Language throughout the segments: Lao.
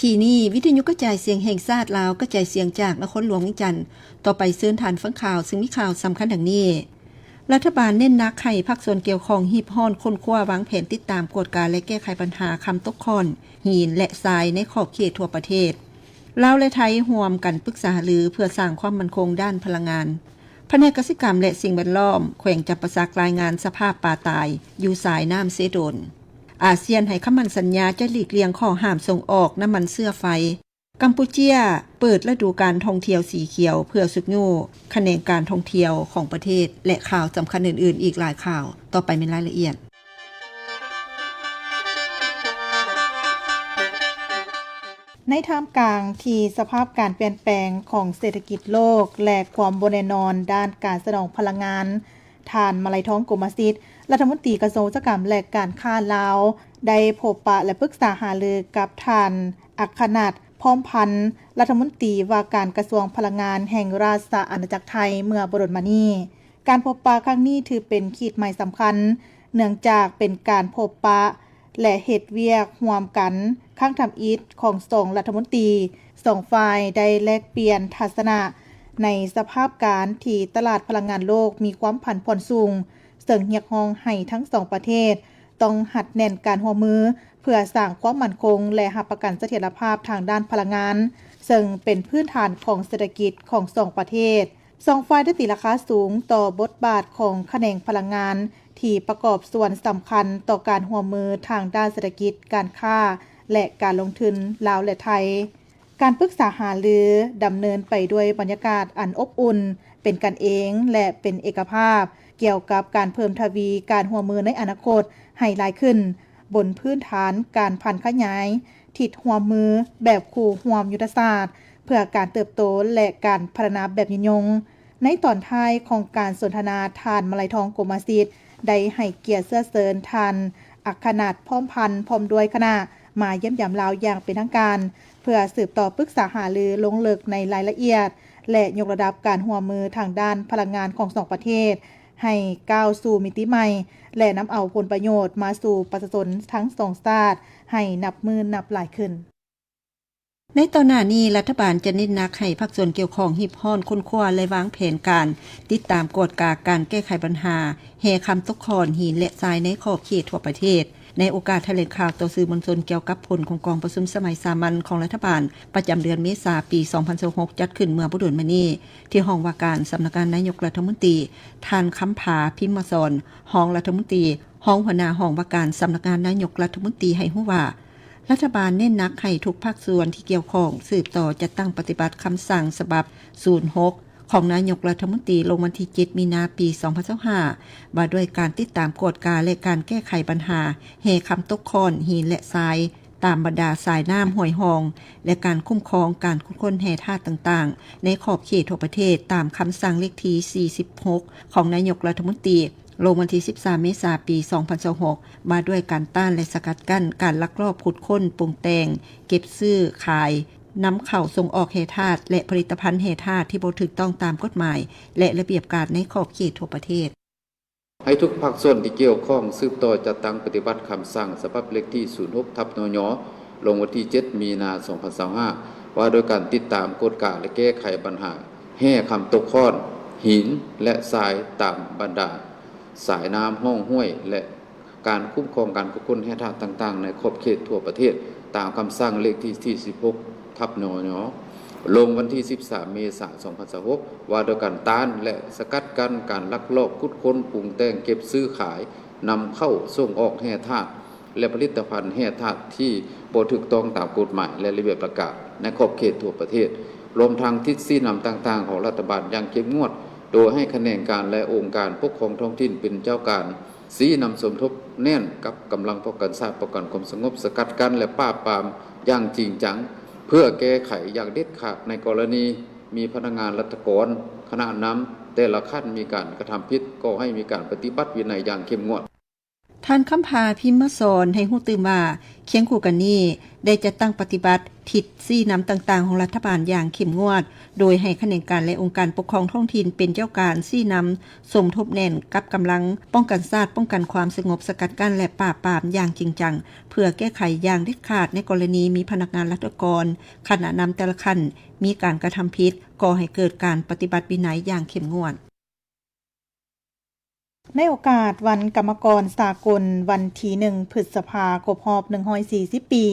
ກີ້ນີ້ ວິທະຍຸກະຈາຍສຽງແຫ່ງຊາດລາວ ກະຈາຍສຽງຈາກນະຄອນຫຼວງວຽງຈັນ. ຕໍ່ໄປເຊີນທ່ານຟັງຂ່າວ ຊຶ່ງມີຂ່າວສຳຄັນດັ່ງນີ້. ລັດຖະບານເນັ້ນໜັກໃຫ້ພາກສ່ວນກ່ຽວຂ້ອງຮີບຮ້ອນຄົ້ນຄວ້າ, ວາງແຜນຕິດຕາມ, ກວດກາ ແລະ ແກ້ໄຂບັນຫາຄຳຕົກຂ້ອນ, ຫີນ ແລະ ຊາຍໃນຂອບເຂດທົ່ວປະເທດ. ລາວ ແລະ ໄທຮ່ວມກັນປຶກສາຫາລືເພື່ອສ້າງຄວາມໝັ້ນຄົງດ້ານພະລັງງານ. ພະແນກກະສິກຳ ແລະ ສິ່ງແວດລ້ອມ ແຂວງຈຳປາສັກ ລາຍງານສະພາບປາຕາຍຢູ່ສາຍນ້ຳເຊໂດນ. ອາຊຽນໃຫ້ຄຳໝັ້ນສັນຍາຈະຫຼີກລ່ຽງຂໍ້ຫ້າມສົ່ງອອກນ້ຳມັນເຊື້ອໄຟ. ກຳປູເຈຍເປີດລະດູການທ່ອງທ່ຽວສີຂຽວເພື່ອຊຸກຍູ້ຂະແໜງການທ່ອງທ່ຽວຂອງປະເທດ ແລະ ຂ່າວສຳຄັນອື່ນໆອີກຫຼາຍຂ່າວ. ຕໍ່ໄປແມ່ນລາຍລະອຽດ. ໃນທ່າມກາງທີ່ສະພາບການປ່ຽນແປງຂອງເສດຖະກິດໂລກ ແລະ ຄວາມບໍ່ແນ່ນອນດ້ານການສະໜອງພະລັງງານ, ທ່ານ ມະໄລທອງ ກົມມະສິດ ລັດຖະມົນຕີກະຊວງອຸດສາຫະກຳ ແລະ ການຄ້າລາວ ໄດ້ພົບປະ ແລະ ປຶກສາຫາລືກັບທ່ານ ອັກຄະນັດ ພ້ອມພັນ ລັດຖະມົນຕີວ່າການກະຊວງພະລັງງານແຫ່ງລາຊະອານາຈັກໄທ ເມື່ອບໍ່ດົນມານີ້. ການພົບປະຄັ້ງນີ້ຖືເປັນຂີດໝາຍສຳຄັນ ເນື່ອງຈາກເປັນການພົບປະ ແລະ ເຮັດວຽກຮ່ວມກັນຄັ້ງທຳອິດຂອງສອງລັດຖະມົນຕີ. ສອງຝ່າຍໄດ້ແລກປ່ຽນທັດສະນະໃນສະພາບການທີ່ຕະຫຼາດພະລັງງານໂລກມີຄວາມຜັນຜວນສູງ, ເຊິ່ງຮຽກຮ້ອງໃຫ້ທັງສອງປະເທດຕ້ອງຮັດແໜ້ນການຮ່ວມມື ເພື່ອສ້າງຄວາມໝັ້ນຄົງ ແລະ ຮັບປະກັນສະຖຽນລະພາບທາງດ້ານພະລັງງານ, ເຊິ່ງເປັນພື້ນຖານຂອງເສດຖະກິດຂອງສອງປະເທດ. ສອງຝ່າຍໄດ້ຕີລາຄາສູງຕໍ່ບົດບາດຂອງຂະແໜງພະລັງງານ ທີ່ປະກອບສ່ວນສຳຄັນຕໍ່ການຮ່ວມມືທາງດ້ານເສດຖະກິດ, ການຄ້າ ແລະ ການລົງທຶນລາວ ແລະ ໄທ. ການປຶກສາຫາລືດຳເນີນໄປດ້ວຍບັນຍາກາດອັນອົບອຸ່ນ, ເປັນກັນເອງ ແລະ ເປັນເອກະພາບ, ກ່ຽວກັບການເພີ່ມທະວີການຮ່ວມມືໃນອະນາຄົດໃຫ້ຫຼາຍຂຶ້ນ, ບົນພື້ນຖານການຜັນຂະຫຍາຍທິດຮ່ວມມືແບບຄູ່ຮ່ວມຍຸດທະສາດ ເພື່ອການເຕີບໂຕ ແລະ ການພັດທະນາແບບຍືນຍົງ. ໃນຕອນທ້າຍຂອງການສົນທະນາ, ທ່ານ ມະໄລທອງ ກົມມະສິດ ໄດ້ໃຫ້ກຽດເຊື້ອເຊີນທ່ານ ອັກຄະນັດ ພ້ອມພັນ ພ້ອມດ້ວຍຄະນະ ມາຢ້ຽມຢາມລາວຢ່າງເປັນທາງການ ເພື່ອສືບຕໍ່ປຶກສາຫາລືລົງເລິກໃນລາຍລະອຽດ ແລະ ຍົກລະດັບການຮ່ວມມືທາງດ້ານພະລັງງານຂອງສອງປະເທດ ໃຫ້ກ້າວສູ່ມິຕິໃໝ່ ແລະ ນຳເອົາຜົນປະໂຫຍດມາສູ່ປະຊາຊົນທັງສອງຊາດໃຫ້ນັບມື້ນັບຫຼາຍຂຶ້ນ. ໃນຕໍ່ໜ້ານີ້, ລັດຖະບານຈະເນັ້ນໜັກໃຫ້ພາກສ່ວນກ່ຽວຂ້ອງຮີບຮ້ອນຄົ້ນຄວ້າ ແລະ ວາງແຜນການຕິດຕາມກວດກາການແກ້ໄຂບັນຫາແຮ່ຄຳຕົກຂ້ອນ, ຫີນ ແລະ ຊາຍໃນຂອບເຂດທົ່ວປະເທດ. ໃນໂອກາດຖະແຫຼງຂ່າວຕໍ່ສື່ມວນຊົນກ່ຽວກັບຜົນຂອງກອງປະຊຸມສະໄໝສາມັນຂອງລັດຖະບານປະຈຳເດືອນເມສາ ປີສອງພັນຊາວຫົກ ຈັດຂຶ້ນເມື່ອບໍ່ດົນມານີ້, ທີ່ຫ້ອງວ່າການສຳນັກງານນາຍົກລັດຖະມົນຕີ, ທ່ານ ຄຳຜາ ພິມມະສອນ ຮອງລັດຖະມົນຕີ, ຮອງຫົວໜ້າຫ້ອງວ່າການສຳນັກງານນາຍົກລັດຖະມົນຕີ ໃຫ້ຮູ້ວ່າ, ລັດຖະບານເນັ້ນໜັກໃຫ້ທຸກພາກສ່ວນທີ່ກ່ຽວຂ້ອງສືບຕໍ່ຈັດຕັ້ງປະຕິບັດຄຳສັ່ງສະບັບສູນຫົກ ຂອງນາຍົກລັດຖະມົນຕີ ລົງວັນທີເຈັດ ມີນາ ປີສອງພັນຊາວຫ້າ ວ່າດ້ວຍການຕິດຕາມກວດກາ ແລະ ການແກ້ໄຂບັນຫາແຮ່ຄຳຕົກຂ້ອນ, ຫີນ ແລະ ຊາຍ ຕາມບັນດາສາຍນ້ຳຫ້ວຍຮ່ອງ ແລະ ການຄຸ້ມຄອງການຂຸດຄົ້ນແຮ່ທາດຕ່າງໆ ໃນຂອບເຂດທົ່ວປະເທດ ຕາມຄຳສັ່ງເລກທີສີ່ສິບຫົກ ຂອງນາຍົກລັດຖະມົນຕີ ລົງວັນທີສິບສາມ ເມສາ ປີສອງພັນຊາວຫົກ ວ່າດ້ວຍການຕ້ານ ແລະ ສະກັດກັ້ນການລັກລອບຂຸດຄົ້ນ, ປຸງແຕ່ງ, ເກັບຊື້, ຂາຍ, ນຳເຂົ້າ, ສົ່ງອອກແຮ່ທາດ ແລະ ຜະລິດຕະພັນແຮ່ທາດທີ່ບໍ່ຖືກຕ້ອງຕາມກົດໝາຍ ແລະ ລະບຽບການໃນຂອບເຂດທົ່ວປະເທດ. ໃຫ້ທຸກພາກສ່ວນທີ່ກ່ຽວຂ້ອງສືບຕໍ່ຈັດຕັ້ງປະຕິບັດຄຳສັ່ງສະບັບເລກທີສູນຫົກ ທັບ ນຍ ລົງວັນທີເຈັດ ມີນາ ສອງພັນຊາວຫ້າ ວ່າດ້ວຍການຕິດຕາມ, ກວດກາ ແລະ ແກ້ໄຂບັນຫາແຮ່ຄຳຕົກຂ້ອນ, ຫີນ ແລະ ຊາຍ ຕາມບັນດາສາຍນ້ຳຮ່ອງຫ້ວຍ ແລະ ການຄຸ້ມຄອງການຂຸດຄົ້ນແຮ່ທາດຕ່າງໆ ໃນຂອບເຂດທົ່ວປະເທດ ຕາມຄຳສັ່ງເລກທີສີ່ສິບຫົກ ທັບ ນຍ ລົງວັນທີສິບສາມ ເມສາ ສອງພັນຊາວຫົກ ວ່າດ້ວຍການຕ້ານ ແລະ ສະກັດກັ້ນການລັກລອບຂຸດຄົ້ນ, ປຸງແຕ່ງ, ເກັບຊື້, ຂາຍ, ນຳເຂົ້າ, ສົ່ງອອກແຮ່ທາດ ແລະ ຜະລິດຕະພັນແຮ່ທາດທີ່ບໍ່ຖືກຕ້ອງຕາມກົດໝາຍ ແລະ ລະບຽບປະກາດໃນຂອບເຂດທົ່ວປະເທດ, ລວມທັງທິດຊີ້ນຳຕ່າງໆຂອງລັດຖະບານຢ່າງເຂັ້ມງວດ, ໂດຍໃຫ້ຂະແໜງການ ແລະ ອົງການປົກຄອງທ້ອງຖິ່ນເປັນເຈົ້າການ ຊີ້ນຳສົມທົບແໜ້ນກັບກຳລັງປ້ອງກັນຊາດ, ປ້ອງກັນຄວາມສະຫງົບ, ສະກັດກັ້ນ ແລະ ປາບປາມຢ່າງຈິງຈັງ ເພື່ອແກ້ໄຂຢ່າງເດັດຂາດໃນກໍລະນີມີພະນັກງານລັດຖະກອນ, ຄະນະນຳແຕ່ລະຂັ້ນມີການກະທຳຜິດ ກໍໃຫ້ມີການປະຕິບັດວິໄນຢ່າງເຂັ້ມງວດ. ທ່ານ ຄຳພາ ພິມມະສອນ ໃຫ້ຮູ້ຕື່ມວ່າ ຄຽງຄູ່ກັນນີ້ ໄດ້ຈັດຕັ້ງປະຕິບັດທິດຊີ້ນຳຕ່າງໆຂອງລັດຖະບານຢ່າງເຂັ້ມງວດ, ໂດຍໃຫ້ຂະແໜງການ ແລະ ອົງການປົກຄອງທ້ອງຖິ່ນເປັນເຈົ້າການຊີ້ນຳ, ສົມທົບແໜ້ນກັບກຳລັງປ້ອງກັນຊາດ, ປ້ອງກັນຄວາມສະຫງົບ, ສະກັດກັ້ນ ແລະ ປາບປາມຢ່າງຈິງຈັງ, ເພື່ອແກ້ໄຂຢ່າງເດັດຂາດໃນກໍລະນີມີພະນັກງານລັດຖະກອນ, ຄະນະນຳແຕ່ລະຂັ້ນມີການກະທຳຜິດ, ກໍ່ໃຫ້ເກີດການປະຕິບັດວິໄນຢ່າງເຂັ້ມງວດ. ໃນໂອກາດວັນກຳມະກອນສາກົນ ວັນທີໜຶ່ງ ພຶດສະພາ ຄົບຮອບໜຶ່ງຮ້ອຍສີ່ສິບປີ,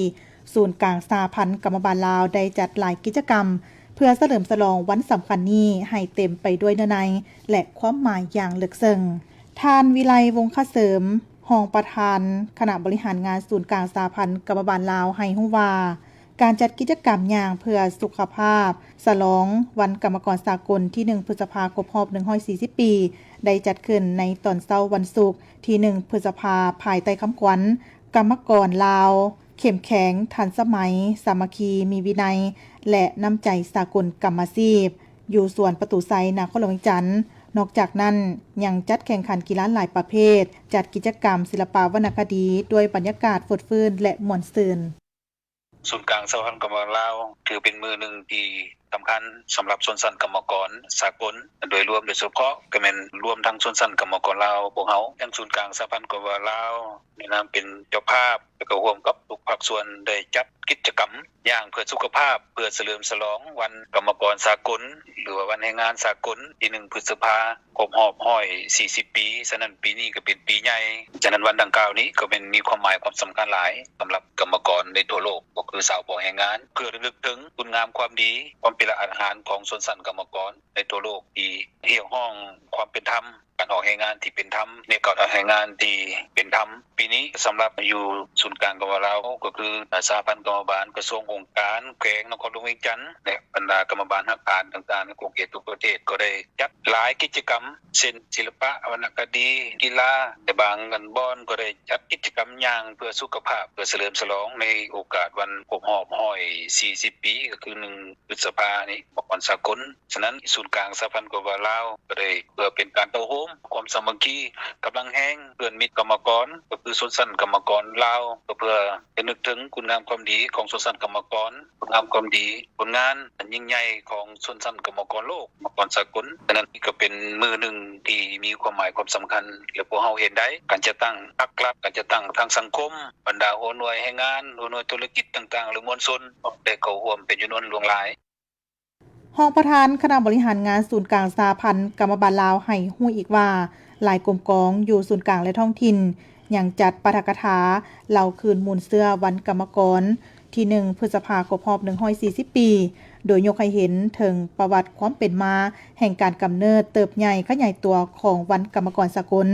ສູນກາງສະຫະພັນກຳມະບານລາວໄດ້ຈັດຫຼາຍກິດຈະກຳ ເພື່ອສະເຫຼີມສະຫຼອງວັນສຳຄັນນີ້ໃຫ້ເຕັມໄປດ້ວຍເນື້ອໃນ ແລະ ຄວາມໝາຍຢ່າງເລິກເຊິ່ງ. ທ່ານ ວິໄລ ວົງຄະເສີມ, ຮອງປະທານຄະນະບໍລິຫານງານສູນກາງສະຫະພັນກຳມະບານລາວ ໃຫ້ຮູ້ວ່າ, ການຈັດກິດຈະກຳຍ່າງເພື່ອສຸຂະພາບ ສະຫຼອງວັນກຳມະກອນສາກົນທີໜຶ່ງ ພຶດສະພາ ຄົບຮອບໜຶ່ງຮ້ອຍສີ່ສິບປີ ໄດ້ຈັດຂຶ້ນໃນຕອນເຊົ້າວັນສຸກທີໜຶ່ງ ພຶດສະພາ ພາຍໃຕ້ຄຳຂວັນ ກຳມະກອນລາວ ເຂັ້ມແຂງ, ທັນສະໄໝ, ສາມັກຄີ, ມີວິໄນ ແລະ ນ້ຳໃຈສາກົນກຳມະຊີບ ຢູ່ສວນປະຕູໄຊ ນະຄອນຫຼວງວຽງຈັນ. ນອກຈາກນັ້ນ ຍັງຈັດແຂ່ງຂັນກິລາຫຼາຍປະເພດ, ຈັດກິດຈະກຳສິລະປະວັນນະຄະດີ ດ້ວຍບັນຍາກາດຟົດຟື້ນ ແລະ ມ່ວນຊື່ນ. ສູນກາງສະຫະພັນກຳມະກອນລາວ ຖືເປັນມື້ໜຶ່ງທີ່ສຳຄັນສຳລັບຊົນຊັ້ນກຳມະກອນສາກົນໂດຍລວມ, ໂດຍສະເພາະກໍແມ່ນລວມທັງຊົນຊັ້ນກຳມະກອນລາວພວກເຮົາ. ທາງສູນກາງສະຫະພັນກຳມະກອນລາວ ໃນນາມເປັນເຈົ້າພາບ ແລະ ກໍຮ່ວມກັບທຸກພາກສ່ວນໄດ້ຈັດກິດຈະກຳຍ່າງເພື່ອສຸຂະພາບ ເພື່ອສະເຫຼີມສະຫຼອງວັນກຳມະກອນສາກົນ ຫຼືວ່າວັນແຮງງານສາກົນທີໜຶ່ງ ພຶດສະພາ ຄົບຮອບໜຶ່ງຮ້ອຍສີ່ສິບປີ. ສະນັ້ນ ປີນີ້ກໍເປັນປີໃຫຍ່. ສະນັ້ນ ວັນດັ່ງກ່າວນີ້ກໍແມ່ນມີຄວາມໝາຍຄວາມສຳຄັນຫຼາຍສຳລັບກຳມະກອນໃນທົ່ວໂລກ, ກໍຄືຊາວພາວແຮງງານ, ເພື່ອລະລຶກເຖິງຄຸນງາມຄວາມດີ, ຄວາມເປັນລະອາດຫານຂອງຊົນຊັ້ນກຳມະກອນໃນທົ່ວໂລກ ທີ່ຮຽກຮ້ອງຄວາມເປັນທຳ, ການອອກແຮງງານທີ່ເປັນທຳ, ໃນການອອກແຮງງານທີ່ເປັນທຳ. ປີນີ້ສຳລັບຢູ່ສູນກາງກຳມະລາວ ກໍຄືສະຫະພັນກຳມະບານ, ກະຊວງ, ອົງການ, ແຂວງນະຄອນຫຼວງວຽງຈັນ ແລະ ບັນດາກຳມະບານຮາກຖານຕ່າງໆ ໃນຂອບເຂດທຸກປະເທດ ກໍໄດ້ຈັດຫຼາຍກິດຈະກຳ ເຊັ່ນ ສິລະປະ, ວັນນະຄະດີ, ກິລາ ແລະ ບາງບ່ອນກໍໄດ້ຈັດກິດຈະກຳຍ່າງເພື່ອສຸຂະພາບ ເພື່ອສະເຫຼີມສະຫຼອງໃນໂອກາດວັນຄົບຮອບໜຶ່ງຮ້ອຍສີ່ສິບປີ ກໍຄືໜຶ່ງ ພຶດສະພານີ້ ກຳມະກອນສາກົນ. ສະນັ້ນ ສູນກາງສະຫະພັນກຳມະກອນລາວ ກໍໄດ້ເພື່ອເປັນການເຕົ້າໂຮມຄວາມສາມັກຄີ, ກຳລັງແຮງ ເພື່ອນມິດກຳມະກອນ ກໍຄືຊົນຊັ້ນກຳມະກອນລາວ, ກໍເພື່ອລະນຶກເຖິງຄຸນງາມຄວາມດີຂອງຊົນຊັ້ນກຳມະກອນ, ຄຸນງາມຄວາມດີ, ຜົນງານອັນຍິ່ງໃຫຍ່ຂອງຊົນຊັ້ນກຳມະກອນໂລກ, ກຳມະກອນສາກົນ. ສະນັ້ນ ກໍເປັນມື້ໜຶ່ງທີ່ມີຄວາມໝາຍຄວາມສຳຄັນ ແລະ ພວກເຮົາເຫັນໄດ້ ການຈັດຕັ້ງພາກລັດ, ການຈັດຕັ້ງທາງສັງຄົມ, ບັນດາຫົວໜ່ວຍແຮງງານ, ຫົວໜ່ວຍທຸລະກິດຕ່າງໆ ຫຼື ມວນຊົນ ໄດ້ເຂົ້າຮ່ວມເປັນຈຳນວນຫຼວງຫຼາຍ. ຮອງປະທານຄະນະບໍລິຫານງານສູນກາງສະຫະພັນກຳມະບານລາວໃຫ້ຮູ້ອີກວ່າ, ຫຼາຍກົມກອງຢູ່ສູນກາງ ແລະ ທ້ອງຖິ່ນ ຍັງຈັດປາຖະກະຖາເລົ່າຄືນມູນເຊື້ອວັນກຳມະກອນທີໜຶ່ງ ພຶດສະພາ ຄົບຮອບໜຶ່ງຮ້ອຍສີ່ສິບປີ, ໂດຍຍົກໃຫ້ເຫັນເຖິງປະຫວັດຄວາມເປັນມາແຫ່ງການກຳເນີດເຕີບໃຫຍ່ຂະຫຍາຍຕົວຂອງວັນກຳມະກອນສາກົນ,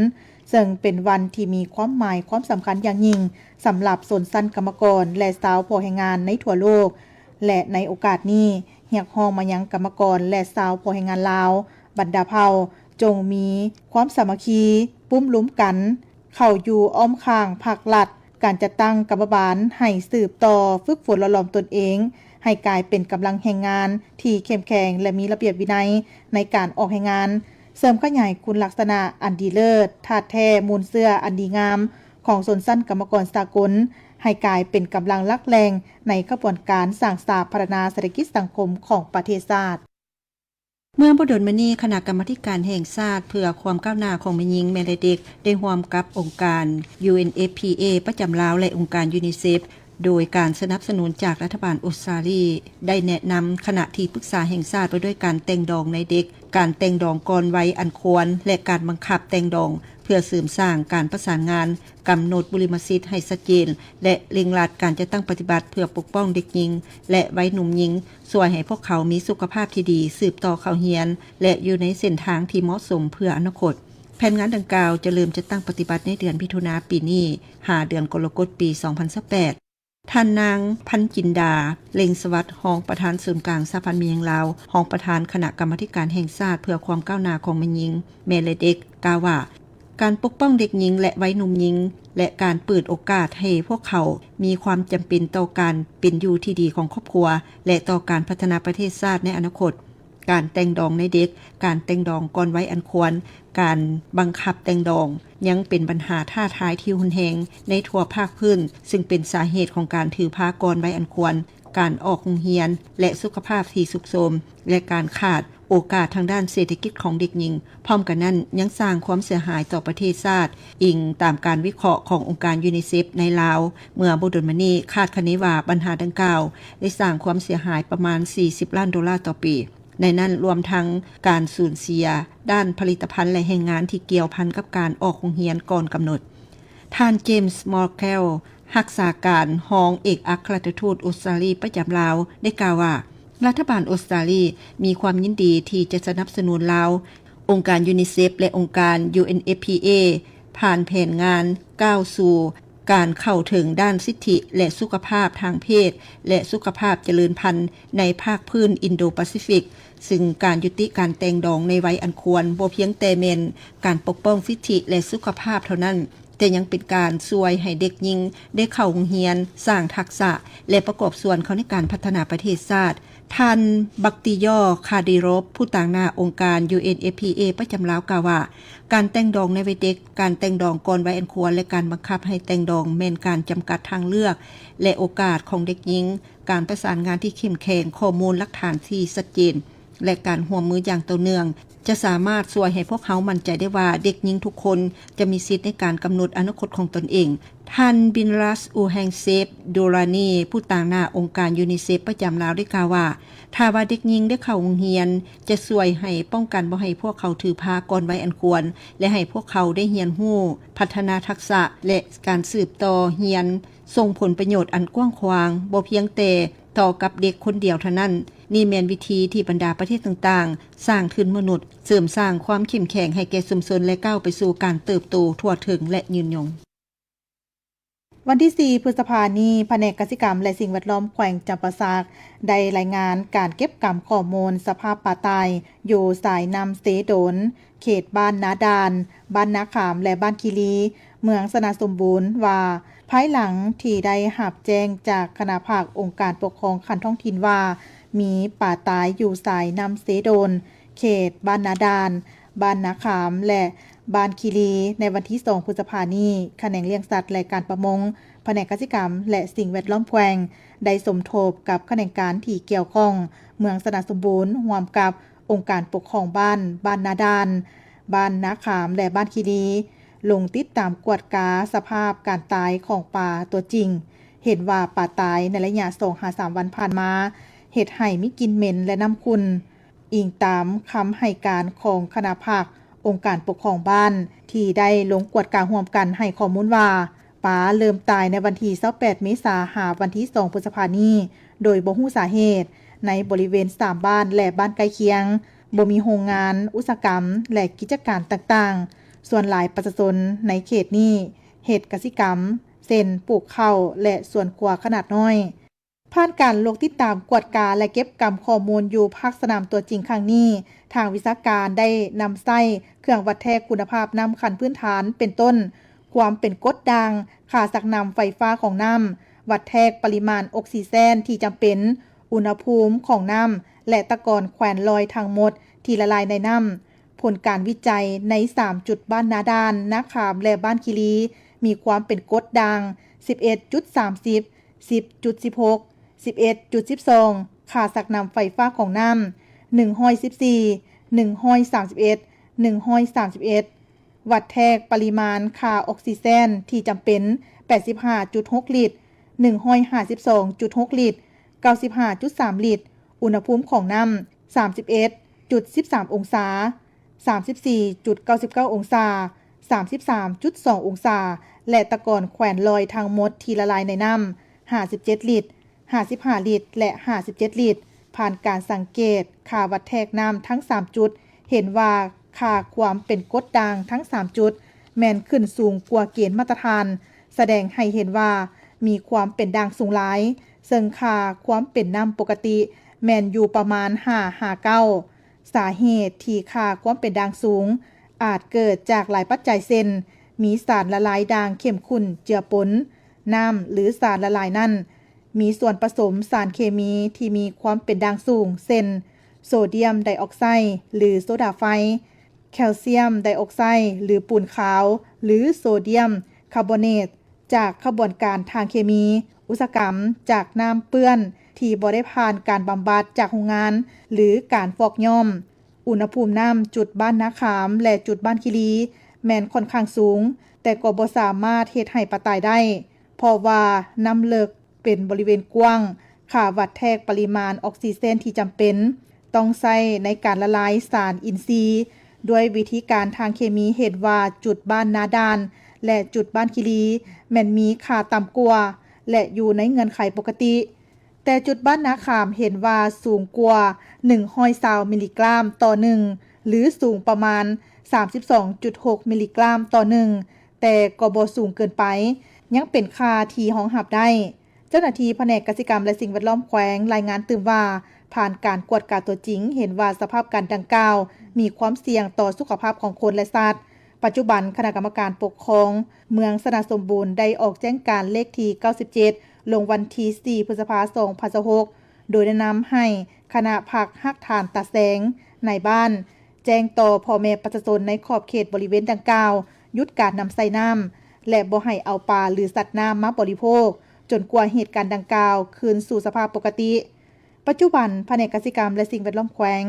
ເຊິ່ງເປັນວັນທີ່ມີຄວາມໝາຍຄວາມສຳຄັນຢ່າງຍິ່ງສຳລັບຊົນຊັ້ນກຳມະກອນ ແລະ ຊາວພາວແຮງງານໃນທົ່ວໂລກ ແລະ ໃນໂອກາດນີ້ ຮຽກຮ້ອງມາຍັງກຳມະກອນ ແລະ ຊາວພາວແຮງງານລາວ ບັນດາເຜົ່າ ຈົ່ງມີຄວາມສາມັກຄີ, ປຸ້ມລຸມກັນ, ເຂົ້າຢູ່ອ້ອມຂ້າງພາກລັດ, ການຈັດຕັ້ງກຳມະບານໃຫ້ສືບຕໍ່ຝຶກຝົນຫຼໍ່ຫຼອມຕົນເອງ ໃຫ້ກາຍເປັນກຳລັງແຮງງານທີ່ເຂັ້ມແຂງ ແລະ ມີລະບຽບວິໄນໃນການອອກແຮງງານ, ເສີມຂະຫຍາຍຄຸນລັກສະນະອັນດີເລີດ, ທາດແທ້ມູນເຊື້ອອັນດີງາມຂອງຊົນຊັ້ນກຳມະກອນສາກົນ ໃຫ້ກາຍເປັນກຳລັງຫຼັກແຫຼ່ງໃນຂະບວນການສ້າງສາພັດທະນາເສດຖະກິດສັງຄົມຂອງປະເທດຊາດ. ເມື່ອບໍ່ດົນມານີ້, ຄະນະກຳມາທິການແຫ່ງຊາດເພື່ອຄວາມກ້າວໜ້າຂອງແມ່ຍິງ, ແມ່ ແລະ ເດັກ ໄດ້ຮ່ວມກັບອົງການ UNFPA ປະຈຳລາວ ແລະ ອົງການ UNICEF ໂດຍການສະໜັບສະໜູນຈາກລັດຖະບານອົດສະຕາລີ ໄດ້ແນະນຳຄະນະທີ່ປຶກສາແຫ່ງຊາດວ່າດ້ວຍການແຕ່ງດອງໃນເດັກ, ການແຕ່ງດອງກ່ອນໄວອັນຄວນ ແລະ ການບັງຄັບແຕ່ງດອງເພື່ອເສີມສ້າງການປະສານງານ, ກຳນົດບຸລິມະສິດໃຫ້ຊັດເຈນ ແລະ ເລັ່ງລັດການຈັດຕັ້ງປະຕິບັດເພື່ອປົກປ້ອງເດັກຍິງ ແລະ ໄວໜຸ່ມຍິງ, ຊ່ວຍໃຫ້ພວກເຂົາມີສຸຂະພາບທີ່ດີ, ສືບຕໍ່ເຂົ້າຮຽນ ແລະ ຢູ່ໃນເສັ້ນທາງທີ່ເໝາະສົມເພື່ອອະນາຄົດ. ແຜນງານດັ່ງກ່າວຈະເລີ່ມຈັດຕັ້ງປະຕິບັດໃນເດືອນມິຖຸນາປີນີ້ ຫາເດືອນກໍລະກົດປີສອງພັນຊາວແປດ. ທ່ານນາງ ພັນຈິນດາ ເລັ່ງສະຫວັດ ຮອງປະທານສູນກາງສະຫະພັນແມ່ຍິງລາວ, ຮອງປະທານຄະນະກຳມາທິການແຫ່ງຊາດເພື່ອຄວາມກ້າວໜ້າຂອງແມ່ຍິງ, ແມ່ ແລະ ເດັກ ກ່າວວ່າ, ການປົກປ້ອງເດັກຍິງ ແລະ ໄວໜຸ່ມຍິງ ແລະ ການເປີດໂອກາດໃຫ້ພວກເຂົາມີຄວາມຈຳເປັນຕໍ່ການເປັນຢູ່ທີ່ດີຂອງຄອບຄົວ ແລະ ຕໍ່ການພັດທະນາປະເທດຊາດໃນອະນາຄົດ. ການແຕ່ງດອງໃນເດັກ, ການແຕ່ງດອງກ່ອນໄວອັນຄວນ, ການບັງຄັບແຕ່ງດອງ ຍັງເປັນບັນຫາທ້າທາຍທີ່ຮຸນແຮງໃນທົ່ວພາກພື້ນ, ຊຶ່ງເປັນສາເຫດຂອງການຖືພາກ່ອນໄວອັນຄວນ, ການອອກໂຮງຮຽນ ແລະ ສຸຂະພາບທີ່ຊຸດໂຊມ ແລະ ການຂາດໂອກາດທາງດ້ານເສດຖະກິດຂອງເດັກຍິງ. ພ້ອມກັນນັ້ນ, ຍັງສ້າງຄວາມເສຍຫາຍຕໍ່ປະເທດຊາດ, ອີງຕາມການວິເຄາະຂອງອົງການຢູນິເຊັບໃນລາວ ເມື່ອບໍ່ດົນມານີ້, ຄາດຄະເນວ່າບັນຫາດັ່ງກ່າວໄດ້ສ້າງຄວາມເສຍຫາຍປະມານສີ່ສິບລ້ານໂດລາຕໍ່ປີ. ໃນນັ້ນລວມທັງການສູນເສຍດ້ານຜະລິດຕະພັນ ແລະ ແຮງງານທີ່ກ່ຽວພັນກັບການອອກໂຮງຮຽນກ່ອນກຳນົດ. ທ່ານ James Morkel ຮັກສາການຮອງເອກອັກຄະລັດຖະທູດອົດສະຕາລີປະຈຳລາວ ໄດ້ກ່າວວ່າ ລັດຖະບານອົດສະຕາລີມີຄວາມຍິນດີທີ່ຈະສະໜັບສະໜູນລາວ, ອົງການຢູນິເຊັບ ແລະ ອົງການ UNFPA ຜ່ານແຜນງານກ້າວສູ່ ການເຂົ້າເຖິງດ້ານສິດທິ ແລະ ສຸຂະພາບທາງເພດ ແລະ ສຸຂະພາບຈະເລີນພັນໃນພາກພື້ນອິນໂດປາຊີຟິກ, ຊຶ່ງການຍຸຕິການແຕ່ງດອງໃນໄວອັນຄວນບໍ່ພຽງແຕ່ແມ່ນການປົກປ້ອງສິດທິ ແລະ ສຸຂະພາບເທົ່ານັ້ນ, ແຕ່ຍັງເປັນການຊ່ວຍໃຫ້ເດັກຍິງໄດ້ເຂົ້າໂຮງຮຽນ, ສ້າງທັກສະ ແລະ ປະກອບສ່ວນເຂົ້າໃນການພັດທະນາປະເທດຊາດ. ທ່ານ ບັກຕິຢໍ ຄາດີໂຣບ ຜູ້ຕາງໜ້າອົງການ UNFPA ປະຈຳລາວ ກ່າວວ່າ ການແຕ່ງດອງໃນໄວເດັກ, ການແຕ່ງດອງກ່ອນໄວອັນຄວນ ແລະ ການບັງຄັບໃຫ້ແຕ່ງດອງ ແມ່ນການຈຳກັດທາງເລືອກ ແລະ ໂອກາດຂອງເດັກຍິງ. ການປະສານງານທີ່ເຂັ້ມແຂງ, ຂໍ້ມູນຫຼັກຖານທີ່ຊັດເຈນ ແລະ ການຮ່ວມມືຢ່າງຕໍ່ເນື່ອງ ຈະສາມາດຊ່ວຍໃຫ້ພວກເຮົາໝັ້ນໃຈໄດ້ວ່າ ເດັກຍິງທຸກຄົນຈະມີສິດໃນການກຳນົດອະນາຄົດຂອງຕົນເອງ. ທ່ານ ບິນຣັສ ອູແຮງເຊບ ດູຣານີ ຜູ້ຕາງໜ້າອົງການຢູນິເຊັບປະຈຳລາວ ໄດ້ກ່າວວ່າ ຖ້າວ່າເດັກຍິງໄດ້ເຂົ້າໂຮງຮຽນ ຈະຊ່ວຍໃຫ້ປ້ອງກັນບໍ່ໃຫ້ພວກເຂົາຖືພາກ່ອນໄວອັນຄວນ ແລະ ໃຫ້ພວກເຂົາໄດ້ຮຽນຮູ້, ພັດທະນາທັກສະ ແລະ ການສືບຕໍ່ຮຽນ ສົ່ງຜົນປະໂຫຍດອັນກວ້າງຂວາງ ບໍ່ພຽງແຕ່ຕໍ່ກັບເດັກຄົນດຽວເທົ່ານັ້ນ. ນີ້ແມ່ນວິທີທີ່ບັນດາປະເທດຕ່າງໆ ສ້າງທຶນມະນຸດ, ເສີມສ້າງຄວາມເຂັ້ມແຂງໃຫ້ແກ່ຊຸມຊົນ ແລະ ກ້າວໄປສູ່ການເຕີບໂຕທົ່ວເຖິງ ແລະ ຍືນຍົງ. ວັນທີສີ່ ພຶດສະພານີ້, ພະແນກກະສິກຳ ແລະ ສິ່ງແວດລ້ອມແຂວງຈຳປາສັກ ໄດ້ລາຍງານການເກັບກຳຂໍ້ມູນສະພາບປາຕາຍຢູ່ສາຍນ້ຳເຊໂດນ, ເຂດບ້ານນາດານ, ບ້ານນາຂາມ ແລະ ບ້ານຄີລີ, ເມືອງຊະນະສົມບູນ ວ່າ ພາຍຫຼັງທີ່ໄດ້ຮັບແຈ້ງຈາກຄະນະພັກອົງການປົກຄອງຂັ້ນທ້ອງຖິ່ນວ່າ ມີປາຕາຍຢູ່ສາຍນ້ຳເຊໂດນ, ເຂດບ້ານນາດານ, ບ້ານນາຂາມ ແລະ ບ້ານຄີລີ ໃນວັນທີສອງ ພຶດສະພານີ້, ຂະແໜງລ້ຽງສັດ ແລະ ການປະມົງ, ພະແນກກະສິກຳ ແລະ ສິ່ງແວດລ້ອມແຂວງ ໄດ້ສົມທົບກັບຂະແໜງການທີ່ກ່ຽວຂ້ອງ ເມືອງຊະນະສົມບູນ ຮ່ວມກັບອົງການປົກຄອງບ້ານ, ບ້ານນາດານ, ບ້ານນາຂາມ ແລະ ບ້ານຄີລີ ລົງຕິດຕາມກວດກາສະພາບການຕາຍຂອງປາຕົວຈິງ. ເຫັນວ່າປາຕາຍໃນໄລຍະສອງຫາສາມວັນຜ່ານມາ ເຮັດໃຫ້ມີກິ່ນເໝັນ ແລະ ນ້ຳຂຸ່ນ. ອີງຕາມຄຳໃຫ້ການຂອງຄະນະພັກອົງການປົກຄອງບ້ານ ທີ່ໄດ້ລົງກວດກາຮ່ວມກັນ ໃຫ້ຂໍ້ມູນວ່າ ປາເລີ່ມຕາຍໃນວັນທີຊາວແປດ ເມສາ ຫາວັນທີສອງ ພຶດສະພານີ້ ໂດຍບໍ່ຮູ້ສາເຫດ ໃນບໍລິເວນສາມບ້ານ ແລະ ບ້ານໃກ້ຄຽງ ບໍ່ມີໂຮງງານອຸດສາຫະກຳ ແລະ ກິດຈະການຕ່າງໆ. ສ່ວນຫຼາຍປະຊາຊົນໃນເຂດນີ້ເຮັດກະສິກຳ ເຊັ່ນ ປູກເຂົ້າ ແລະ ສວນຄົວຂະໜາດນ້ອຍ. ຜ່ານການລົງຕິດຕາມກວດກາ ແລະ ເກັບກຳຂໍ້ມູນຢູ່ພາກສະໜາມຕົວຈິງຄັ້ງນີ້, ທາງວິຊາການໄດ້ນຳໃຊ້ເຄື່ອງວັດແທກຄຸນນະພາບນ້ຳຂັ້ນພື້ນຖານ ເປັນຕົ້ນ ຄວາມເປັນກົດດ່າງ, ຄ່າຊັກນ້ຳໄຟຟ້າຂອງນ້ຳ, ວັດແທກປະລິມານອົກຊີແຊນທີ່ຈຳເປັນ, ອຸນຫະພູມຂອງນ້ຳ ແລະ ຕະກອນແຂວນລອຍທັງໝົດທີ່ລະລາຍໃນນ້ຳ. ຜົນການວິໄຈໃນສາມຈຸດບ້ານນາດານ, ນາຂາມ ແລະ ບ້ານຄີລີ ມີຄວາມເປັນກົດດ່າງ ສິບເອັດຈຸດສາມສິບ, ສິບຈຸດສິບຫົກ, ສິບເອັດຈຸດສິບສອງ, ຄ່າຊັກນ້ຳໄຟຟ້າຂອງນ້ຳ ໜຶ່ງຮ້ອຍສິບສີ່, ໜຶ່ງຮ້ອຍສາມສິບເອັດ, ໜຶ່ງຮ້ອຍສາມສິບເອັດ, ວັດແທກປະລິມານຄ່າອົກຊີແຊນທີ່ຈຳເປັນ ແປດສິບຫ້າຈຸດຫົກລິດ, ໜຶ່ງຮ້ອຍຫ້າສິບສອງຈຸດຫົກລິດ, ເກົ້າສິບຫ້າຈຸດສາມລິດ, ອຸນຫະພູມຂອງນ້ຳ ສາມສິບເອັດຈຸດສິບສາມອົງສາ, ສາມສິບສີ່ຈຸດເກົ້າສິບເກົ້າອົງສາ, ສາມສິບສາມຈຸດສອງອົງສາ ແລະ ຕະກອນແຂວນລອຍທັງໝົດທີ່ລະລາຍໃນນ້ຳ ຫ້າສິບເຈັດລິດ, ຫ້າສິບຫ້າລິດ ແລະ ຫ້າສິບເຈັດລິດ. ຜ່ານການສັງເກດ, ຄ່າວັດແທກນ້ຳທັງສາມຈຸດ ເຫັນວ່າຄ່າຄວາມເປັນກົດດ່າງທັງສາມຈຸດ ແມ່ນຂຶ້ນສູງກວ່າເກນມາດຕະຖານ, ສະແດງໃຫ້ເຫັນວ່າມີຄວາມເປັນດ່າງສູງຫຼາຍ, ເຊິ່ງຄ່າຄວາມເປັນນ້ຳປົກກະຕິແມ່ນຢູ່ປະມານຫ້າຫາເກົ້າ. ສາເຫດທີ່ຄ່າຄວາມເປັນດ່າງສູງ ອາດເກີດຈາກຫຼາຍປັດໄຈ ເຊັ່ນ ມີສານລະລາຍດ່າງເຂັ້ມຂຸ້ນເຈືອປົນນ້ຳ ຫຼື ສານລະລາຍນັ້ນ ມີສ່ວນປະສົມສານເຄມີທີ່ມີຄວາມເປັນດ່າງສູງ ເຊັ່ນ ໂຊດຽມໄດອອກໄຊ ຫຼື ໂຊດາໄຟ, ແຄວຊຽມໄດອອກໄຊ ຫຼື ປູນຂາວ ຫຼື ໂຊດຽມຄາບອນເນດ ຈາກຂະບວນການທາງເຄມີອຸດສາຫະກຳ ຈາກນ້ຳເປື້ອນທີ່ບໍ່ໄດ້ຜ່ານການບຳບັດຈາກໂຮງງານ ຫຼື ການຟອກຍ້ອມ. ອຸນຫະພູມນ້ຳຈຸດບ້ານນາຂາມ ແລະ ຈຸດບ້ານຄີລີ ແມ່ນຂ້ອນຂ້າງສູງ, ແຕ່ກໍບໍ່ສາມາດເຮັດໃຫ້ປາຕາຍໄດ້ ເພາະວ່ານ້ຳເລິກ ເປັນບໍລິເວນກວ້າງ, ຂາດວັດແທກປະລິມານອອກຊີເຈນທີ່ຈຳເປັນ, ຕ້ອງໃຊ້ໃນການລະລາຍສານອິນຊີດ້ວຍວິທີການທາງເຄມີ. ເຫັນວ່າຈຸດບ້ານນາດ່ານ ແລະ ຈຸດບ້ານຄີລີ ແມ່ນມີຄ່າຕ່ຳກວ່າ ແລະ ຢູ່ໃນເງື່ອນໄຂປົກກະຕິ, ແຕ່ຈຸດບ້ານນາຂາມເຫັນວ່າສູງກວ່າໜຶ່ງຮ້ອຍຊາວມິລລີກຣາມຕໍ່ໜຶ່ງ ຫຼື ສູງປະມານສາມສິບສອງຈຸດຫົກມິລລີກຣາມຕໍ່ໜຶ່ງ, ແຕ່ກໍບໍ່ສູງເກີນໄປ, ຍັງເປັນຄ່າທີ່ຮອງຮັບໄດ້. ເຈົ້າໜ້າທີ່ພະແນກກະສິກຳ ແລະ ສິ່ງແວດລ້ອມແຂວງລາຍງານຕື່ມວ່າ, ຜ່ານການກວດກາຕົວຈິງ ເຫັນວ່າສະພາບການດັ່ງກ່າວມີຄວາມສ່ຽງຕໍ່ສຸຂະພາບຂອງຄົນ ແລະ ສັດ. ປັດຈຸບັນ, ຄະນະກຳມະການປົກຄອງເມືອງຊະນະສົມບູນ ໄດ້ອອກແຈ້ງການເລກທີເກົ້າສິບເຈັດ ລົງວັນທີສີ່ ພຶດສະພາ ສອງພັນຊາວຫົກ ໂດຍແນະນຳໃຫ້ຄະນະພັກຮາກຖານຕາແສງໃນບ້ານ ແຈ້ງຕໍ່ພໍ່ແມ່ປະຊາຊົນໃນຂອບເຂດບໍລິເວນດັ່ງກ່າວ ຢຸດການນຳໃຊ້ນ້ຳ ແລະ ບໍ່ໃຫ້ເອົາປາ ຫຼື ສັດນ້ຳມາບໍລິໂພກ ຈົນກວ່າເຫດການດັ່ງກ່າວຄືນສູ່ສະພາບປົກກະຕິ. ປັດຈຸບັນ, ພະແນກກະສິກຳ ແລະ ສິ່ງແວດລ້ອມແຂວງ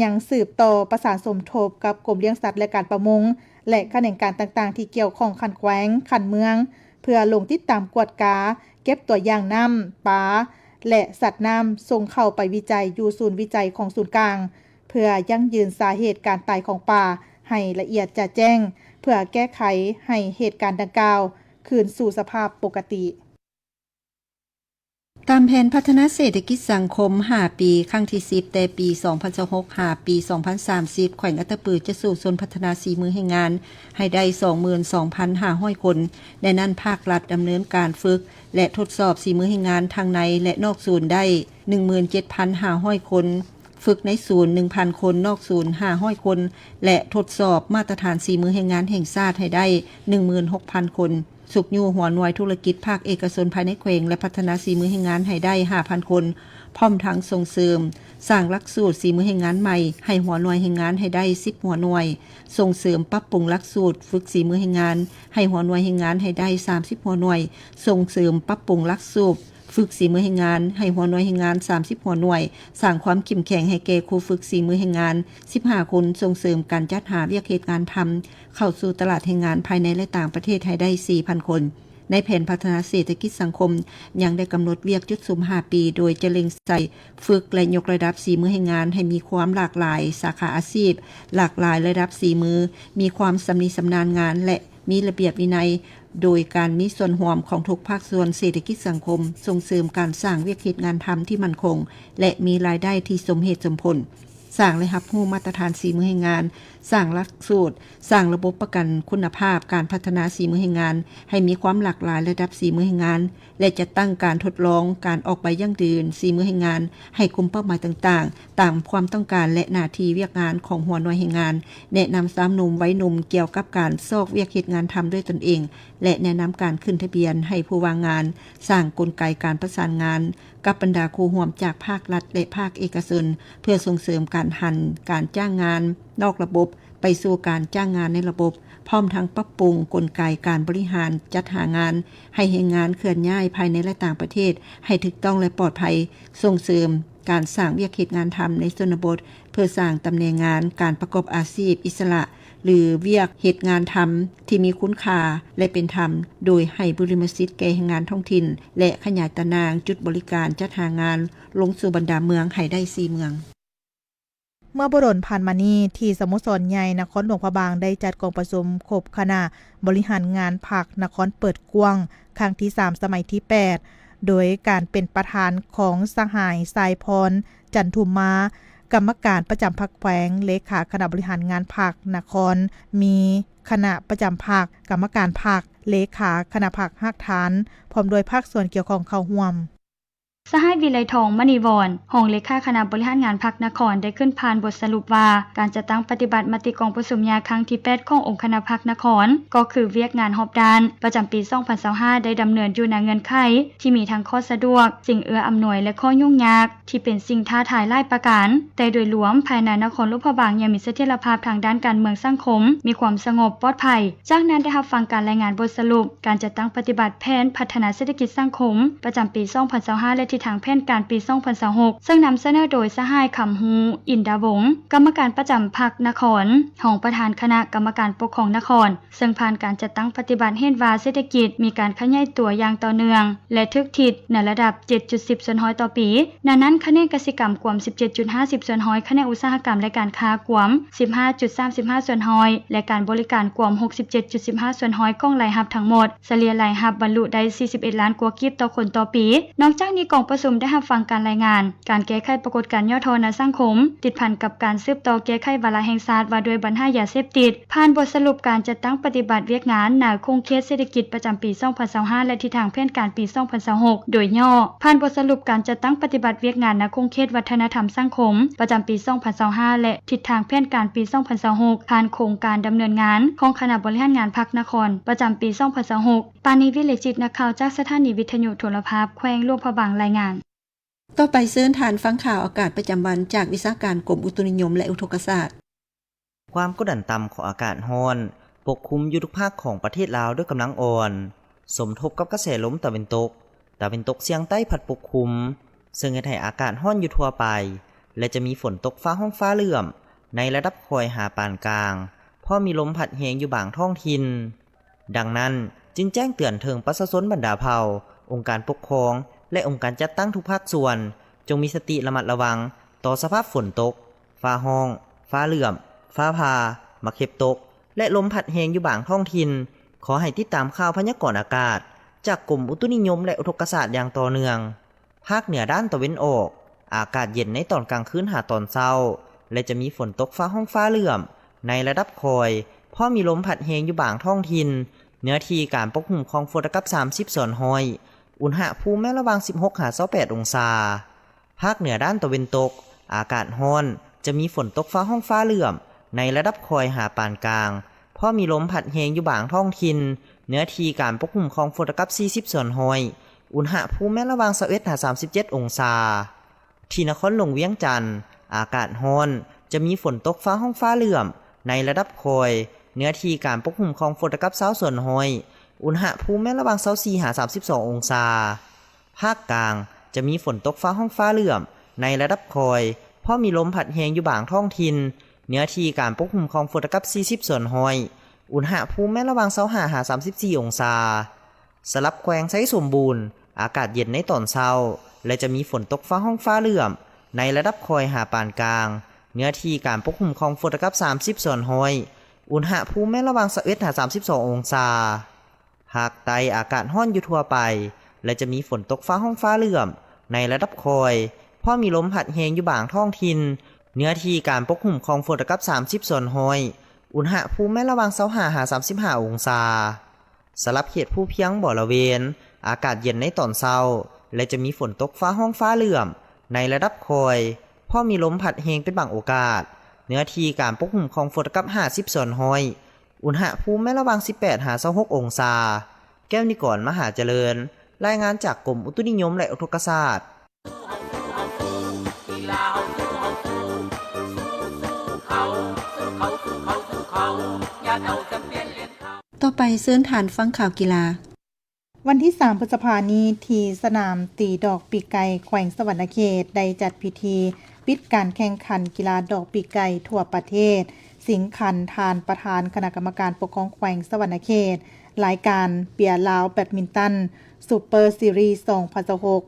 ຍັງສືບຕໍ່ປະສານສົມທົບກັບກົມລ້ຽງສັດ ແລະ ການປະມົງ ແລະ ຂະແໜງການຕ່າງໆທີ່ກ່ຽວຂ້ອງຂັ້ນແຂວງ, ຂັ້ນເມືອງ ເພື່ອລົງຕິດຕາມກວດກາ, ເກັບຕົວຢ່າງນ້ຳ, ປາ ແລະ ສັດນ້ຳ ສົ່ງເຂົ້າໄປວິໄຈຢູ່ສູນວິໄຈຂອງສູນກາງ ເພື່ອຢັ້ງຢືນສາເຫດການຕາຍຂອງປາໃຫ້ລະອຽດຈະແຈ້ງ, ເພື່ອແກ້ໄຂໃຫ້ເຫດການດັ່ງກ່າວຄືນສູ່ສະພາບປົກກະຕິ. ຕາມແຜນພັດທະນາເສດຖະກິດສັງຄົມຫ້າປີ ຄັ້ງທີສິບ ແຕ່ປີສອງພັນຊາວຫົກ ຫາປີສອງພັນສາມສິບ ແຂວງອັດຕະປືຈະສູ້ຊົນພັດທະນາສີມືແຮງງານໃຫ້ໄດ້ສອງໝື່ນສອງພັນຫ້າຮ້ອຍຄົນ. ໃນນັ້ນ, ພາກລັດດຳເນີນການຝຶກ ແລະ ທົດສອບສີມືແຮງງານທັງໃນ ແລະ ນອກສູນໄດ້ໜຶ່ງໝື່ນເຈັດພັນຫ້າຮ້ອຍຄົນ, ຝຶກໃນສູນໜຶ່ງພັນຄົນ, ນອກສູນຫ້າຮ້ອຍຄົນ ແລະ ທົດສອບມາດຕະຖານສີມືແຮງງານແຫ່ງຊາດໃຫ້ໄດ້ໜຶ່ງໝື່ນຫົກພັນຄົນ. ຊຸກຍູ້ຫົວໜ່ວຍທຸລະກິດພາກເອກະຊົນພາຍໃນແຂວງ ແລະ ພັດທະນາສີມືແຮງງານໃຫ້ໄດ້ຫ້າພັນຄົນ, ພ້ອມທັງສົ່ງເສີມສ້າງຫຼັກສູດສີມືແຮງງານໃໝ່ໃຫ້ຫົວໜ່ວຍແຮງງານໃຫ້ໄດ້ສິບຫົວໜ່ວຍ, ສົ່ງເສີມປັບປຸງຫຼັກສູດຝຶກສີມືແຮງງານໃຫ້ຫົວໜ່ວຍແຮງງານໃຫ້ໄດ້ສາມສິບຫົວໜ່ວຍ, ສົ່ງເສີມປັບປຸງຫຼັກສູດຝຶກສີມືແຮງງານໃຫ້ຫົວໜ່ວຍແຮງງານສາມສິບຫົວໜ່ວຍ, ສ້າງຄວາມເຂັ້ມແຂງໃຫ້ແກ່ຄູຝຶກສີມືແຮງງານສິບຫ້າຄົນ, ສົ່ງເສີມການຈັດຫາວຽກເຮັດງານທຳ ເຂົ້າສູ່ຕະຫຼາດແຮງງານພາຍໃນ ແລະ ຕ່າງປະເທດໃຫ້ໄດ້ສີ່ພັນຄົນ. ໃນແຜນພັດທະນາເສດຖະກິດສັງຄົມ ຍັງໄດ້ກຳນົດວຽກຈຸດສຸມຫ້າປີ ໂດຍຈະເລັ່ງໃສ່ຝຶກ ແລະ ຍົກລະດັບສີມືແຮງງານໃຫ້ມີຄວາມຫຼາກຫຼາຍສາຂາອາຊີບ, ຫຼາກຫຼາຍລະດັບສີມື, ມີຄວາມຊຳນິຊຳນານງານ ແລະ ມີລະບຽບວິໄນ, ໂດຍການມີສ່ວນຮ່ວມຂອງທຸກພາກສ່ວນເສດຖະກິດສັງຄົມ, ສົ່ງເສີມການສ້າງວຽກເຮັດງານທຳທີ່ໝັ້ນຄົງ ແລະ ມີລາຍໄດ້ທີ່ສົມເຫດສົມຜົນ. ສ້າງ ແລະ ຮັບຮູ້ມາດຕະຖານສີມືແຮງງານ, ສ້າງຫຼັກສູດ, ສ້າງລະບົບປະກັນຄຸນນະພາບການພັດທະນາສີມືແຮງງານໃຫ້ມີຄວາມຫຼາກຫຼາຍລະດັບສີມືແຮງງານ ແລະ ຈັດຕັ້ງການທົດລອງການອອກໃບຢັ້ງຢືນສີມືແຮງງານໃຫ້ກຸ່ມເປົ້າໝາຍຕ່າງໆ ຕາມຄວາມຕ້ອງການ ແລະ ໜ້າທີ່ວຽກງານຂອງຫົວໜ່ວຍແຮງງານ, ແນະນຳຊາວໜຸ່ມໄວໜຸ່ມກ່ຽວກັບການຊອກວຽກເຮັດງານທຳດ້ວຍຕົນເອງ ແລະ ແນະນຳການຂຶ້ນທະບຽນໃຫ້ຜູ້ວ່າງງານ, ສ້າງກົນໄກການປະສານງານ ກັບບັນດາຄູ່ຮ່ວມຈາກພາກລັດ ແລະ ພາກເອກະຊົນ ເພື່ອສົ່ງເສີມການຫັນການຈ້າງງານນອກລະບົບໄປສູ່ການຈ້າງງານໃນລະບົບ, ພ້ອມທັງປັບປຸງກົນໄກການບໍລິຫານຈັດຫາງານໃຫ້ແຮງງານເຄື່ອນຍ້າຍພາຍໃນ ແລະ ຕ່າງປະເທດໃຫ້ຖືກຕ້ອງ ແລະ ປອດໄພ, ສົ່ງເສີມການສ້າງວຽກເຮັດງານທຳໃນຊົນນະບົດ ເພື່ອສ້າງຕຳແໜ່ງງານການປະກອບອາຊີບອິດສະຫຼະ ຫຼື ວຽກເຮັດງານທຳທີ່ມີຄຸນຄ່າ ແລະ ເປັນທຳ, ໂດຍໃຫ້ບຸລິມະສິດແກ່ແຮງງານທ້ອງຖິ່ນ ແລະ ຂະຫຍາຍຕາໜ່າງຈຸດບໍລິການຈັດຫາງານລົງສູ່ບັນດາເມືອງໃຫ້ໄດ້ສີ່ເມືອງ. ເມື່ອບໍ່ດົນຜ່ານມານີ້, ທີ່ສະໂມສອນໃຫຍ່ນະຄອນຫຼວງພະບາງ ໄດ້ຈັດກອງປະຊຸມຄົບຄະນະບໍລິຫານງານພັກນະຄອນເປີດກວ້າງ ຄັ້ງທີສາມ ສະໄໝທີແປດ ໂດຍການເປັນປະທານຂອງສະຫາຍ ຊາຍພອນ ຈັນທຸມມາ ກຳມະການປະຈຳພັກແຂວງ, ເລຂາຄະນະບໍລິຫານງານພັກນະຄອນ, ມີຄະນະປະຈຳພັກ, ກຳມະການພັກ, ເລຂາຄະນະພັກຮາກຖານ ພ້ອມດ້ວຍພາກສ່ວນກ່ຽວຂ້ອງເຂົ້າຮ່ວມ. ສະຫາຍ ວິໄລທອງ ມະນີວອນ ຮອງເລຂາຄະນະບໍລິຫານງານພັກນະຄອນ ໄດ້ຂຶ້ນຜ່ານບົດສະຫຼຸບວ່າ ການຈັດຕັ້ງປະຕິບັດມະຕິກອງປະຊຸມຍາຄັ້ງທີແປດຂອງອົງຄະນະພັກນະຄອນ ກໍຄືວຽກງານຮອບດ້ານປະຈຳປີສອງພັນຊາວຫ້າ ໄດ້ດຳເນີນຢູ່ໃນເງື່ອນໄຂທີ່ມີທັງຂໍ້ສະດວກ, ສິ່ງເອື້ອອຳນວຍ ແລະ ຂໍ້ຫຍຸ້ງຍາກ ທີ່ເປັນສິ່ງທ້າທາຍຫຼາຍປະການ, ແຕ່ໂດຍລວມພາຍໃນນະຄອນຫຼວງພະບາງຍັງມີສະຖຽນລະພາບທາງດ້ານການເມືອງສັງຄົມ, ມີຄວາມສະຫງົບປອດໄພ. ຈາກນັ້ນໄດ້ຮັບຟັງການລາຍງານບົດສະຫຼຸບການຈັດຕັ້ງປະຕິບັດແຜນພັດທະນາເສດຖະກິດສັງຄົມປະຈຳປີສອງພັນຊາວຫ້າ ແລະ ທິດທາງແຜນການປີສອງພັນຊາວຫົກ ເຊິ່ງນຳສະເໜີໂດຍສະຫາຍ ຄຳຮູ້ ອິນດາວົງ ກຳມະການປະຈຳພັກນະຄອນ, ຮອງປະທານຄະນະກຳມະການປົກຄອງນະຄອນ ເຊິ່ງຜ່ານການຈັດຕັ້ງປະຕິບັດເຫັນວ່າເສດຖະກິດມີການຂະຫຍາຍຕົວຢ່າງຕໍ່ເນື່ອງ ແລະ ຖືກທິດໃນລະດັບເຈັດຈຸດສິບສ່ວນຮ້ອຍຕໍ່ປີ. ໃນນັ້ນ ຂະແໜງກະສິກຳກວມສິບເຈັດຈຸດຫ້າສິບສ່ວນຮ້ອຍ, ຂະແໜງອຸດສາຫະກຳ ແລະ ການຄ້າກວມສິບຫ້າຈຸດສາມສິບຫ້າສ່ວນຮ້ອຍ ແລະ ການບໍລິການກວມຫົກສິບເຈັດຈຸດສິບຫ້າສ່ວນຮ້ອຍຂອງລາຍຮັບທັງໝົດ, ສະເລ່ຍລາຍຮັບບັນລຸໄດ້ສີ່ສິບເອັດລ້ານກວ່າກີບຕໍ່ຄົນຕໍ່ປີ. ນອກຈາກນີ້ ກອງປະຊຸມໄດ້ຮັບຟັງການລາຍງານ ການແກ້ໄຂປາກົດການຫຍໍ້ທໍ້ໃນສັງຄົມ ຕິດພັນກັບການສືບຕໍ່ແກ້ໄຂວາລະແຫ່ງຊາດວ່າດ້ວຍບັນຫາຢາເສບຕິດ. ຜ່ານບົດສະຫຼຸບການຈັດຕັ້ງປະຕິບັດວຽກງານໃນຂົງເຂດເສດຖະກິດປະຈຳປີສອງພັນຊາວຫ້າ ແລະ ທິດທາງແຜນການປີສອງພັນຊາວຫົກ ໂດຍຫຍໍ້. ຜ່ານບົດສະຫຼຸບການຈັດຕັ້ງປະຕິບັດວຽກງານໃນຂົງເຂດວັດທະນະທຳສັງຄົມປະຈຳປີສອງພັນຊາວຫ້າ ແລະ ທິດທາງແຜນການປີສອງພັນຊາວຫົກ ຜ່ານໂຄງການດຳເນີນງານຂອງຄະນະບໍລິຫານງານພັກນະຄອນປະຈຳປີສອງພັນຊາວຫົກ. ປານີ ວິໄລຈິດ ນັກຂ່າວຈາກສະຖານີວິທະຍຸໂທລະພາບແຂວງຫຼວງພະບາງ ລາຍງານ. ຕໍ່ໄປເຊີນທ່ານຟັງຂ່າວອາກາດປະຈຳວັນຈາກວິຊາການກົມອຸຕຸນິຍົມ ແລະ ອຸທົກກະສາດ. ຄວາມກົດດັນຕ່ຳຂອງອາກາດຮ້ອນປົກຄຸມຢູ່ທຸກພາກຂອງປະເທດລາວດ້ວຍກຳລັງອ່ອນ, ສົມທົບກັບກະແສລົມຕາເວັນຕົກ, ຕາເວັນຕົກສຽງໃຕ້ພັດປົກຄຸມ, ເຊິ່ງເຮັດໃຫ້ອາກາດຮ້ອນຢູ່ທົ່ວໄປ ແລະ ຈະມີຝົນຕົກຟ້າຮ້ອງຟ້າເຫຼື້ອມໃນລະດັບຄ່ອຍຫາປານກາງ, ພ້ອມມີລົມພັດແຮງຢູ່ບາງທ້ອງຖິ່ນ. ດັ່ງນັ້ນ, ຈຶ່ງແຈ້ງເຕືອນເຖິງປະຊາຊົນບັນດາເຜົ່າ, ອົງການປົກຄອງ ແລະ ອົງການຈັດຕັ້ງທຸກພາກສ່ວນ, ຈົ່ງມີສະຕິລະມັດລະວັງຕໍ່ສະພາບຝົນຕົກ, ຟ້າຮ້ອງ, ຟ້າເຫຼື້ອມ, ຟ້າຜ່າ, ໝາກເຫັບຕົກ ແລະ ລົມພັດແຮງຢູ່ບາງທ້ອງຖິ່ນ. ຂໍໃຫ້ຕິດຕາມຂ່າວພະຍາກອນອາກາດຈາກກົມອຸຕຸນິຍົມ ແລະ ອຸທົກກະສາດຢ່າງຕໍ່ເນື່ອງ. ພາກເໜືອດ້ານຕາເວັນອອກ, ອາກາດເຢັນໃນຕອນກາງຄືນຫາຕອນເຊົ້າ ແລະ ຈະມີຝົນຕົກຟ້າຮ້ອງຟ້າເຫຼື້ອມໃນລະດັບຄ່ອຍ, ພ້ອມມີລົມພັດແຮງຢູ່ບາງທ້ອງຖິ່ນ. ເນື້ອທີ່ການປົກຄຸມຂອງຝົນລະກັບສາມສິບສ່ວນຮ້ອຍ, ອຸນຫະພູມແມ່ນລະຫວ່າງສິບຫົກຫາຊາວແປດອົງສາ. ພາກເໜືອດ້ານຕາເວັນຕົກ, ອາກາດຮ້ອນ, ຈະມີຝົນຕົກຟ້າຮ້ອງຟ້າເຫຼື້ອມໃນລະດັບຄ່ອຍຫາປານກາງ, ພ້ອມມີລົມພັດແຮງຢູ່ບາງທ້ອງຖິ່ນ. ເນື້ອທີ່ການປົກຄຸມຂອງຝົນລະກັບສີ່ສິບສ່ວນຮ້ອຍ, ອຸນຫະພູມແມ່ນລະຫວ່າງຊາວເອັດຫາສາມສິບເຈັດອົງສາ. ທີ່ນະຄອນຫຼວງວຽງຈັນ, ອາກາດຮ້ອນ, ຈະມີຝົນຕົກຟ້າຮ້ອງຟ້າເຫຼື້ອມໃນລະດັບຄ່ອຍ. ເນື້ອທີ່ການປົກຄຸມຂອງຝົນລະກັບຊາວສ່ວນຮ້ອຍ, ອຸນຫະພູມແມ່ນລະຫວ່າງຊາວສີ່ຫາສາມສິບສອງອົງສາ. ພາກກາງ, ຈະມີຝົນຕົກຟ້າຮ້ອງຟ້າເຫຼື້ອມໃນລະດັບຄ່ອຍ, ພ້ອມມີລົມພັດແຮງຢູ່ບາງທ້ອງຖິ່ນ. ເນື້ອທີ່ການປົກຄຸມຂອງຝົນລະກັບສີ່ສິບສ່ວນຮ້ອຍ, ອຸນຫະພູມແມ່ນລະຫວ່າງຊາວຫ້າຫາສາມສິບສີ່ອົງສາ. ສຳລັບແຂວງໄຊສົມບູນ, ອາກາດເຢັນໃນຕອນເຊົ້າ ແລະ ຈະມີຝົນຕົກຟ້າຮ້ອງຟ້າເຫຼື້ອມໃນລະດັບຄ່ອຍຫາປານກາງ. ເນື້ອທີ່ການປົກຄຸມຂອງຝົນລະກັບສາມສິບສ່ວນຮ້ອຍ, ອຸນຫະພູມແມ່ນລະຫວ່າງຊາວເອັດຫາສາມສິບສອງອົງສາ. ພາກໃຕ້ອາກາດຮ້ອນຢູ່ທົ່ວໄປ ແລະ ຈະມີຝົນຕົກຟ້າຮ້ອງຟ້າເຫຼື້ອມໃນລະດັບຄ່ອຍ, ພ້ອມມີລົມພັດແຮງຢູ່ບາງທ້ອງຖິ່ນ. ເນື້ອທີ່ການປົກຄຸມຂອງຝົນລະກັບສາມສິບສ່ວນຮ້ອຍ, ອຸນຫະພູມແມ່ນລະຫວ່າງຊາວຫ້າຫາສາມສິບຫ້າອົງສາ. ສຳລັບເຂດພູພຽງບໍລະເວນ, ອາກາດເຢັນໃນຕອນເຊົ້າ ແລະ ຈະມີຝົນຕົກຟ້າຮ້ອງຟ້າເຫຼື້ອມໃນລະດັບຄ່ອຍ, ພ້ອມມີລົມພັດແຮງເປັນບາງໂອກາດ. ເນື້ອທີ່ການປົກຄຸມຂອງຝົນລະກັບຫ້າສິບສ່ວນຮ້ອຍ, ອຸນຫະພູມແມ່ນລະຫວ່າງສິບແປດຫາຊາວຫົກອົງສາ. ແກ້ວນິກອນ ມະຫາຈະເລີນ, ລາຍງານຈາກກົມອຸຕຸນິຍົມ ແລະ ອຸທົກກະສາດ. ຕໍ່ໄປເຊີນທ່ານຟັງຂ່າວກິລາ. ວັນທີສາມ ພຶດສະພານີ້ ທີ່ສະໜາມຕີດອກປີກໄກ່ ແຂວງສະຫວັນນະເຂດ ໄດ້ຈັດພິທີປິດການແຂ່ງຂັນກິລາດອກປີກໄກ່ທົ່ວປະເທດ ຊິງຂັນທ່ານປະທານຄະນະກຳມະການປົກຄອງແຂວງສະຫວັນນະເຂດ, ລາຍການເບຍລາວແບດມິນຕັນ ຊຸບເປີຊີຣີສອງພັນຊາວຫົກ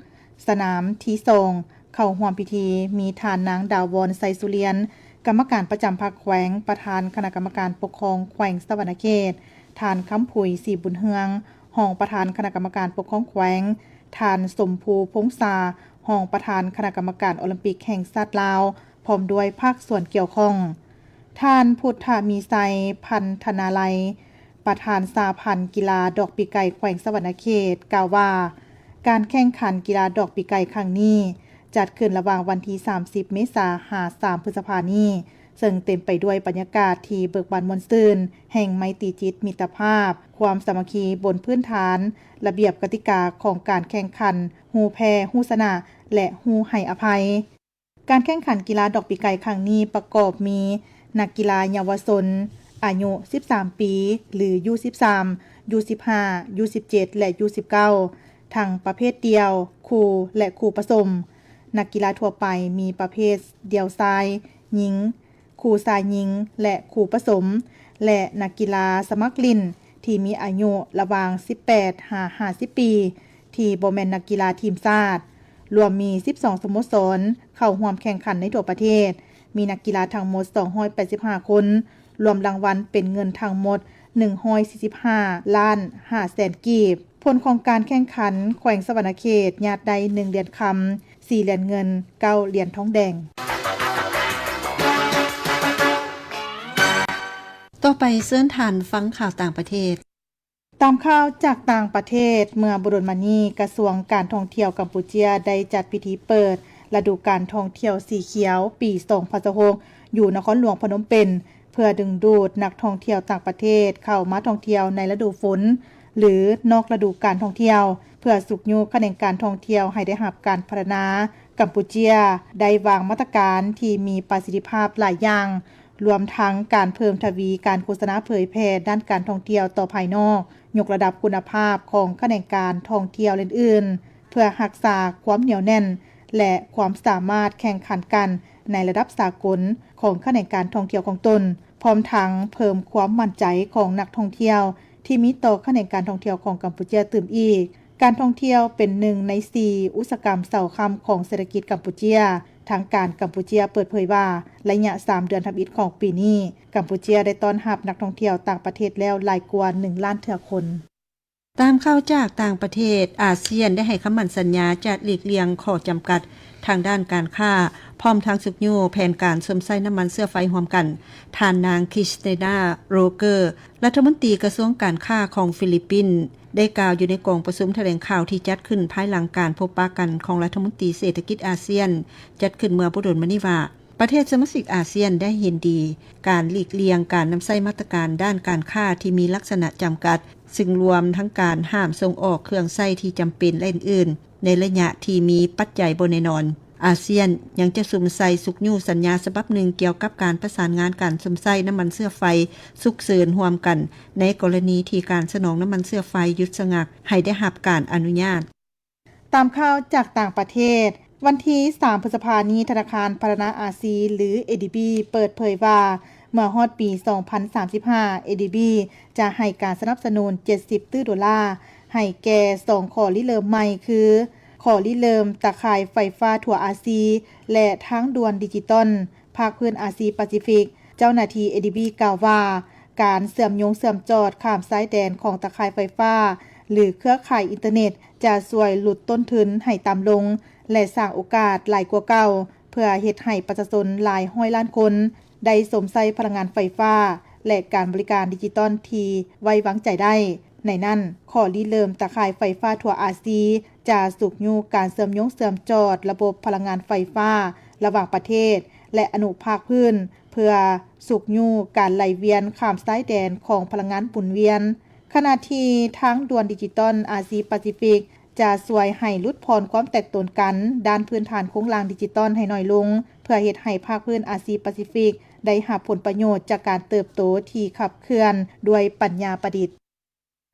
ສະໜາມທີສອງ. ເຂົ້າຮ່ວມພິທີມີທ່ານນາງ ດາວອນ ໄຊສຸລຽນ ກຳມະການປະຈຳພັກແຂວງ, ປະທານຄະນະກຳມະການປົກຄອງແຂວງສະຫວັນນະເຂດ, ທ່ານ ຄຳຜຸຍ ສີບຸນເຮືອງ ຮອງປະທານຄະນະກຳມະການປົກຄອງແຂວງ, ທ່ານ ສົມພູ ພົງສາ ຮອງປະທານຄະນະກຳມະການໂອລິມປິກແຫ່ງຊາດລາວ ພ້ອມດ້ວຍພາກສ່ວນກ່ຽວຂ້ອງ. ທ່ານ ພຸດທະມີໄຊ ພັນທະນາໄລ ປະທານສະຫະພັນກິລາດອກປີກໄກ່ແຂວງສະຫວັນນະເຂດ ກ່າວວ່າ, ການແຂ່ງຂັນກິລາດອກປີກໄກ່ຄັ້ງນີ້ ຈັດຂຶ້ນລະຫວ່າງວັນທີສາມສິບ ເມສາ ຫາ ສາມ ພຶດສະພານີ້, ເຊິ່ງເຕັມໄປດ້ວຍບັນຍາກາດທີ່ເບີກບານມ່ວນຊື່ນ, ແຫ່ງໄມຕີຈິດມິດຕະພາບ, ຄວາມສາມັກຄີບົນພື້ນຖານລະບຽບກະຕິກາຂອງການແຂ່ງຂັນ, ຮູ້ແພ້, ຮູ້ຊະນະ ແລະ ຮູ້ໃຫ້ອະໄພ. ການແຂ່ງຂັນກິລາດອກປີກໄກ່ຄັ້ງນີ້ປະກອບມີນັກກິລາເຍົາວະຊົນອາຍຸສິບສາມປີ ຫຼື ຢູສິບສາມ, ຢູສິບຫ້າ, ຢູສິບເຈັດ ແລະ ຢູສິບເກົ້າ ທັງປະເພດດ່ຽວ, ຄູ່ ແລະ ຄູ່ປະສົມ. ນັກກິລາທົ່ວໄປມີປະເພດດ່ຽວຊາຍ, ຍິງ, ຄູ່ຊາຍຍິງ ແລະ ຄູ່ປະສົມ ແລະ ນັກກິລາສະໝັກຫຼິ້ນທີ່ມີອາຍຸລະຫວ່າງສິບແປດຫາຫ້າສິບປີ ທີ່ບໍ່ແມ່ນນັກກິລາທີມຊາດ. ລວມມີສິບສອງສະໂມສອນເຂົ້າຮ່ວມແຂ່ງຂັນໃນທົ່ວປະເທດ, ມີນັກກິລາທັງໝົດສອງຮ້ອຍແປດສິບຫ້າຄົນ, ລວມລາງວັນເປັນເງິນທັງໝົດໜຶ່ງຮ້ອຍສີ່ສິບຫ້າລ້ານຫ້າແສນກີບ. ຜົນຂອງການແຂ່ງຂັນ, ແຂວງສະຫວັນນະເຂດຍາດໄດ້ໜຶ່ງຫຼຽນຄຳ, ສີ່ຫຼຽນເງິນ, ເກົ້າຫຼຽນທອງແດງ. ຕໍ່ໄປເຊີນທ່ານຟັງຂ່າວຕ່າງປະເທດ. ຕາມຂ່າວຈາກຕ່າງປະເທດ, ເມື່ອບໍ່ດົນມານີ້, ກະຊວງການທ່ອງທ່ຽວກຳປູເຈຍໄດ້ຈັດພິທີເປີດລະດູການທ່ອງທ່ຽວສີຂຽວປີສອງພັນຊາວຫົກ ຢູ່ນະຄອນຫຼວງພະນົມເປັນ ເພື່ອດຶງດູດນັກທ່ອງທ່ຽວຕ່າງປະເທດເຂົ້າມາທ່ອງທ່ຽວໃນລະດູຝົນ ຫຼື ນອກລະດູການທ່ອງທ່ຽວ, ເພື່ອຊຸກຍູ້ຂະແໜງການທ່ອງທ່ຽວໃຫ້ໄດ້ຮັບການພັດທະນາ. ກຳປູເຈຍໄດ້ວາງມາດຕະການທີ່ມີປະສິດທິພາບຫຼາຍຢ່າງ, ລວມທັງການເພີ່ມທະວີການໂຄສະນາເຜີຍແຜ່ດ້ານການທ່ອງທ່ຽວຕໍ່ພາຍນອກ, ຍົກລະດັບຄຸນນະພາບຂອງຂະແໜງການທ່ອງທ່ຽວອື່ນໆ ເພື່ອຮັກສາຄວາມໜຽວແໜ້ນ ແລະ ຄວາມສາມາດແຂ່ງຂັນກັນໃນລະດັບສາກົນຂອງຂະແໜງການທ່ອງທ່ຽວຂອງຕົນ, ພ້ອມທັງເພີ່ມຄວາມໝັ້ນໃຈຂອງນັກທ່ອງທ່ຽວທີ່ມີຕໍ່ຂະແໜງການທ່ອງທ່ຽວຂອງກຳປູເຈຍຕື່ມອີກ. ການທ່ອງທ່ຽວເປັນໜຶ່ງໃນສີ່ອຸດສາຫະກຳເສົາຄ້ຳຂອງເສດຖະກິດກຳປູເຈຍ. ທາງການກຳປູເຈຍເປີດເຜີຍວ່າ, ໄລຍະສາມເດືອນທຳອິດຂອງປີນີ້, ກຳປູເຈຍໄດ້ຕ້ອນຮັບນັກທ່ອງທ່ຽວຕ່າງປະເທດແລ້ວຫຼາຍກວ່າໜຶ່ງລ້ານເທື່ອຄົນ. ຕາມຂ່າວຈາກຕ່າງປະເທດ, ອາຊຽນໄດ້ໃຫ້ຄຳໝັ້ນສັນຍາຈະຫຼີກລ່ຽງຂໍ້ຈຳກັດທາງດ້ານການຄ້າ, ພ້ອມທັງຊຸກຍູ້ແຜນການຊົມໃຊ້ນ້ຳມັນເຊື້ອໄຟຮ່ວມກັນ. ທ່ານນາງ Cristina Roque ລັດຖະມົນຕີກະຊວງການຄ້າຂອງຟີລິບປິນ ໄດ້ກ່າວຢູ່ໃນກອງປະຊຸມຖະແຫຼງຂ່າວທີ່ຈັດຂຶ້ນພາຍຫຼັງການພົບປະກັນຂອງລັດຖະມົນຕີເສດຖະກິດອາຊຽນ ຈັດຂຶ້ນເມື່ອບໍ່ດົນມານີ້ວ່າ, ປະເທດສະມາຊິກອາຊຽນໄດ້ເຫັນດີການຫຼີກລ່ຽງການນຳໃຊ້ມາດຕະການດ້ານການຄ້າທີ່ມີລັກສະນະຈຳກັດ, ຊຶ່ງລວມທັງການຫ້າມສົ່ງອອກເຄື່ອງໃຊ້ທີ່ຈຳເປັນ ແລະ ອື່ນໆ ໃນໄລຍະທີ່ມີປັດໄຈບໍ່ແນ່ນອນ. ອາຊຽນຍັງຈະສຸມໃສ່ຊຸກຍູ້ສັນຍາສະບັບໜຶ່ງກ່ຽວກັບການປະສານງານການຊົມໃຊ້ນ້ຳມັນເຊື້ອໄຟສຸກເສີນຮ່ວມກັນ ໃນກໍລະນີທີ່ການສະໜອງນ້ຳມັນເຊື້ອໄຟຢຸດຊະງັກໃຫ້ໄດ້ຮັບການອະນຸຍາດ. ຕາມຂ່າວຈາກຕ່າງປະເທດ, ວັນທີສາມ ພຶດສະພານີ້, ທະນາຄານພັດທະນາອາຊີ ຫຼື ເອດີບີ ເປີດເຜີຍວ່າ ເມື່ອຮອດປີສອງພັນສາມສິບຫ້າ ເອດີບີ ຈະໃຫ້ການສະໜັບສະໜູນເຈັດສິບຕື້ໂດລາ ໃຫ້ແກ່ສອງຂໍ້ລິເລີ່ມໃໝ່ ຄື ຂໍ້ລິເລີ່ມຕາຂ່າຍໄຟຟ້າທົ່ວອາຊີ ແລະ ທາງດ່ວນດິຈິຕອນ ພາກພື້ນອາຊີປາຊີຟິກ. ເຈົ້າໜ້າທີ່ ເອດີບີ ກ່າວວ່າ ການເຊື່ອມໂຍງເຊື່ອມຈອດຂ້າມຊາຍແດນຂອງຕາຂ່າຍໄຟຟ້າ ຫຼື ເຄືອຂ່າຍອິນເຕີເນັດ ຈະຊ່ວຍຫຼຸດຕົ້ນທຶນໃຫ້ຕ່ຳລົງ ແລະ ສ້າງໂອກາດຫຼາຍກວ່າເກົ່າ ເພື່ອເຮັດໃຫ້ປະຊາຊົນຫຼາຍຮ້ອຍລ້ານຄົນໄດ້ຊົມໃຊ້ພະລັງງານໄຟຟ້າ ແລະ ການບໍລິການດິຈິຕອນທີ່ໄວ້ວາງໃຈໄດ້. ໃນນັ້ນ, ຂໍ້ລິເລີ່ມຕາຂ່າຍໄຟຟ້າທົ່ວອາຊີ ຈະຊຸກຍູ້ການເຊື່ອມໂຍງເຊື່ອມຈອດລະບົບພະລັງງານໄຟຟ້າລະຫວ່າງປະເທດ ແລະ ອະນຸພາກພື້ນ ເພື່ອຊຸກຍູ້ການໄຫຼວຽນຂ້າມຊາຍແດນຂອງພະລັງງານໝູນວຽນ, ຂະນະທີ່ທາງດ່ວນດິຈິຕອນອາຊີປາຊີຟິກ ຈະຊ່ວຍໃຫ້ຫຼຸດຜ່ອນຄວາມແຕກໂຕນກັນດ້ານພື້ນຖານໂຄງລ່າງດິຈິຕອນໃຫ້ໜ້ອຍລົງ, ເພື່ອເຮັດໃຫ້ພາກພື້ນອາຊີປາຊີຟິກໄດ້ຮັບຜົນປະໂຫຍດຈາກການເຕີບໂຕທີ່ຂັບເຄື່ອນດ້ວຍປັນຍາປະດິດ.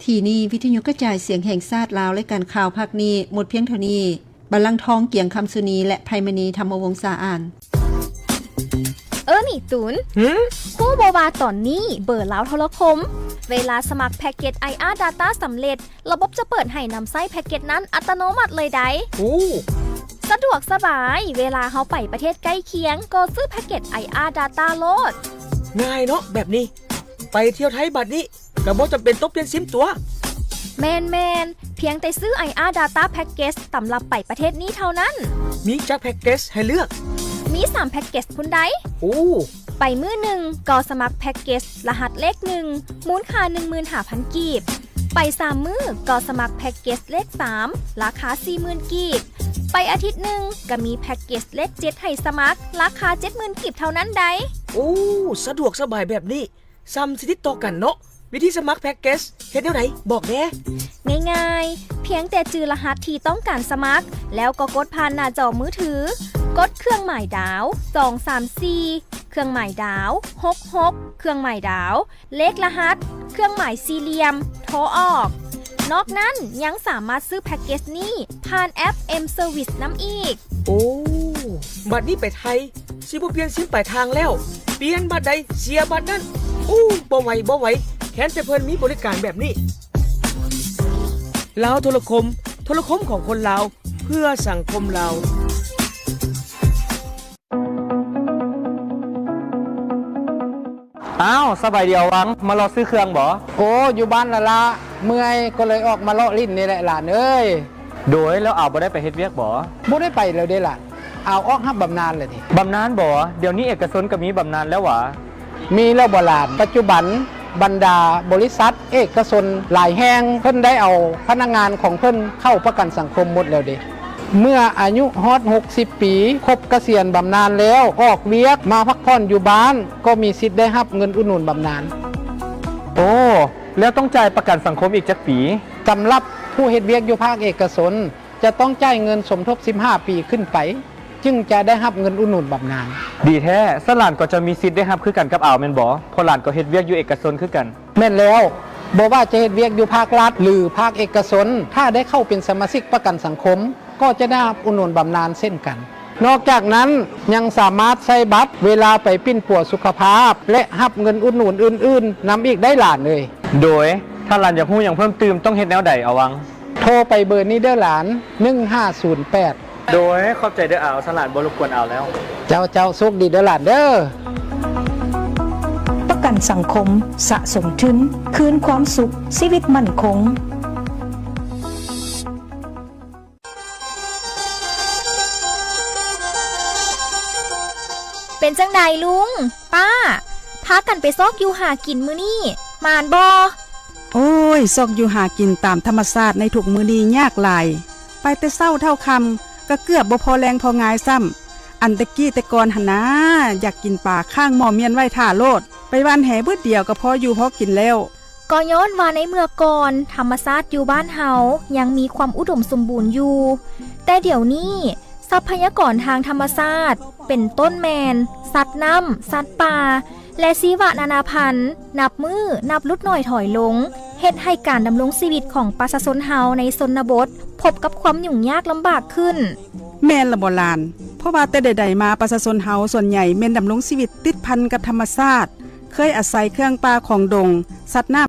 ທີ່ນີ້ ວິທະຍຸກະຈາຍສຽງແຫ່ງຊາດລາວ, ລາຍການຂ່າວພາກນີ້ໝົດພຽງເທົ່ານີ້. ບັນລັງທອງ ກຽງຄຳສຸນີ ແລະ ໄພມະນີ ທຳມະວົງສາ ອ່ານ. ເອີ ນີ້ຕູນ. ຫື? ຮູ້ບໍ່ວ່າຕອນນີ້ເບີລາວໂທລະຄົມ ເວລາສະໝັກແພັກເກັດ ໄອອາ Data ສຳເລັດ, ລະບົບຈະເປີດໃຫ້ນຳໃຊ້ແພັກເກັດນັ້ນອັດຕະໂນມັດເລີຍໃດ໋. ໂອ້ ສະດວກສະບາຍ, ເວລາເຮົາໄປປະເທດໃກ້ຄຽງ ກໍຊື້ແພັກເກັດ ໄອອາ Data ໂລດ. ງ່າຍເນາະແບບນີ້. ໄປທ່ຽວໄທບາດນີ້ ກໍບໍ່ຈຳເປັນຕ້ອງປ່ຽນຊິມຕົວະ. ແມ່ນໆ, ພຽງແຕ່ຊື້ ໄອອາ Data Package ສຳລັບໄປປະເທດນີ້ເທົ່ານັ້ນ. ມີຈັກແພັກເກັດໃຫ້ເລືອກ? ມີສາມແພັກເກັດພຸ້ນໃດ໋. ໂອ້ ໄປມື້ໜຶ່ງກໍສະໝັກແພັກເກັດລະຫັດເລກໜຶ່ງ ມູນຄ່າໜຶ່ງໝື່ນຫ້າພັນກີບ. ໄປສາມມື້ກໍສະໝັກແພັກເກັດເລກສາມ ລາຄາສີ່ໝື່ນກີບ. ໄປອາທິດໜຶ່ງກໍມີແພັກເກັດເລກເຈັດໃຫ້ສະໝັກ ລາຄາເຈັດໝື່ນກີບເທົ່ານັ້ນໃດ໋. ໂອ້ ສະດວກສະບາຍແບບນີ້ ສ່ຳຊິຕິດຕໍ່ກັນເນາະ. ວິທີສະໝັກແພັກເກັດເຮັດແນວໃດ ບອກແດ່. ງ່າຍໆ ພຽງແຕ່ຈື່ລະຫັດທີ່ຕ້ອງການສະໝັກ ແລ້ວກໍກົດຜ່ານໜ້າຈໍມືຖື, ກົດເຄື່ອງໝາຍດາວ ສອງສາມສີ່ ເຄື່ອງໝາຍດາວ ຫົກຫົກ ເຄື່ອງໝາຍດາວ ເລກລະຫັດ ເຄື່ອງໝາຍສີ່ຫຼ່ຽມ ໂທອອກ. ນອກນັ້ນຍັງສາມາດຊື້ແພັກເກັດນີ້ຜ່ານແອັບ M Service ນຳອີກ. ໂອ້ ບັດນີ້ໄປໄທ ຊິບໍ່ປ່ຽນຊິມປາຍທາງແລ້ວ, ປ່ຽນບັດໃດເສຍບັດນັ້ນ. ໂອ້ ບໍ່ໄຫວ ບໍ່ໄຫວ, ແຄ້ນແຕ່ເພິ່ນມີບໍລິການແບບນີ້. ລາວໂທລະຄົມ, ໂທລະຄົມຂອງຄົນລາວ ເພື່ອສັງຄົມລາວ. ອ້າວ ສະບາຍດີອາວັງ, ມາເລາະຊື້ເຄື່ອງບໍ? ໂອ້ ຢູ່ບ້ານລະລະ, ເມື່ອຍກໍເລີຍອອກມາເລາະຫຼິ້ນນີ້ແຫຼະຫຼານເອີຍ. ໂດຍ ແລ້ວອາວບໍ່ໄດ້ໄປເຮັດວຽກບໍ? ບໍ່ໄດ້ໄປແລ້ວເດ້ຫຼານ, ອາວອອກຮັບບຳນານແລ້ວເດ້. ບຳນານບໍ? ດຽວນີ້ເອກະຊົນກໍມີບຳນານແລ້ວຫວາ? ມີແລ້ວບໍຫຼານ? ປັດຈຸບັນບັນດາບໍລິສັດເອກະຊົນຫຼາຍແຫ່ງ ເພິ່ນໄດ້ເອົາພະນັກງານຂອງເພິ່ນເຂົ້າປະກັນສັງຄົມໝົດແລ້ວເດ້. ເມື່ອອາຍຸຮອດຫົກສິບປີ ຄົບກະສຽນບຳນານແລ້ວ ອອກວຽກມາພັກຜ່ອນຢູ່ບ້ານ ກໍມີສິດໄດ້ຮັບເງິນອຸດໜູນບຳນານ. ໂອ້ ແລ້ວຕ້ອງຈ່າຍປະກັນສັງຄົມອີກຈັກປີ? ສຳລັບຜູ້ເຮັດວຽກຢູ່ພາກເອກະຊົນ ຈະຕ້ອງຈ່າຍເງິນສົມທົບສິບຫ້າປີຂຶ້ນໄປ ຈຶ່ງຈະໄດ້ຮັບເງິນອຸດໜູນບຳນານ. ດີແທ້, ສະຫຼານກໍຈະມີສິດໄດ້ຮັບຄືກັນກັບອາວແມ່ນບໍ່? ເພາະຫຼານກໍເຮັດວຽກຢູ່ເອກະຊົນຄືກັນ. ແມ່ນແລ້ວ, ບໍ່ວ່າຈະເຮັດວຽກຢູ່ພາກລັດ ຫຼື ພາກເອກະຊົນ, ຖ້າໄດ້ເຂົ້າເປັນສະມາຊິກປະກັນສັງຄົມ, ກໍຈະໄດ້ຮັບອຸດໜູນບຳນານເຊັ່ນກັນ. ນອກຈາກນັ້ນ, ຍັງສາມາດໃຊ້ບັດເວລາໄປປິ່ນປົວສຸຂະພາບ ແລະ ຮັບເງິນອຸດໜູນອື່ນໆນຳອີກໄດ້ຫຼານເອີຍ. ໂດຍ, ຖ້າຫຼານຢາກຮູ້ຫຍັງເພີ່ມຕື່ມ ຕ້ອງເຮັດແນວໃດອາວັງ? ໂທໄປເບີນີ້ເດີຫຼານ, ໜຶ່ງຫ້າສູນແປດ. ໂດຍ, ຂອບໃຈເດີອາວ, ສະຫຼານບໍ່ລົບກວນອາວແລ້ວ. ເຈົ້າ, ເຈົ້າ, ໂຊກດີເດີຫຼານເດີ. ປະກັນສັງຄົມ, ສະສົມທຶນ, ຄືນຄວາມສຸກ, ຊີວິດໝັ້ນຄົງ. ເປັນຈັ່ງໃດລຸງ, ປ້າ, ພາກັນໄປຊອກຢູ່ຫາກິນມື້ນີ້ ໝານບໍ່? ໂອ້ຍ, ຊອກຢູ່ຫາກິນຕາມທຳມະຊາດໃນທຸກມື້ນີ້ຍາກຫຼາຍ. ໄປແຕ່ເຊົ້າເທົ່າຄ່ຳ ກໍເກືອບບໍ່ພໍແລງພໍງາຍຊ້ຳ. ອັນແຕ່ກີ້ແຕ່ກ່ອນຫັ້ນນາ, ຢາກກິນປາຄ້າງໝໍ້ມຽນໄວ້ຖ້າໂລດ, ໄປຫວ່ານແຫບຶດດຽວກໍພໍຢູ່ພໍກິນແລ້ວ. ກໍຍ້ອນວ່າໃນເມື່ອກ່ອນ ທຳມະຊາດຢູ່ບ້ານເຮົາຍັງມີຄວາມອຸດົມສົມບູນຢູ່, ແຕ່ດຽວນີ້ ຊັບພະຍາກອນທາງທຳມະຊາດ ເປັນຕົ້ນແມ່ນ ສັດນ້ຳ, ສັດປ່າ ແລະ ຊີວະນານາພັນ ນັບມື້ນັບຫຼຸດໜ້ອຍຖອຍລົງ, ເຮັດໃຫ້ການດຳລົງຊີວິດຂອງປະຊາຊົນເຮົາໃນຊົນນະບົດ ພົບກັບຄວາມຫຍຸ້ງຍາກລຳບາກຂຶ້ນ. ແມ່ນລະບໍຫຼານ? ເພາະວ່າແຕ່ໃດໆມາ ປະຊາຊົນເຮົາສ່ວນໃຫຍ່ແມ່ນດຳລົງຊີວິດຕິດພັນກັບທຳມະຊາດ, ເຄີຍອາໄສເຄື່ອງປ່າຂອງດົງ, ສັດນ້ຳ,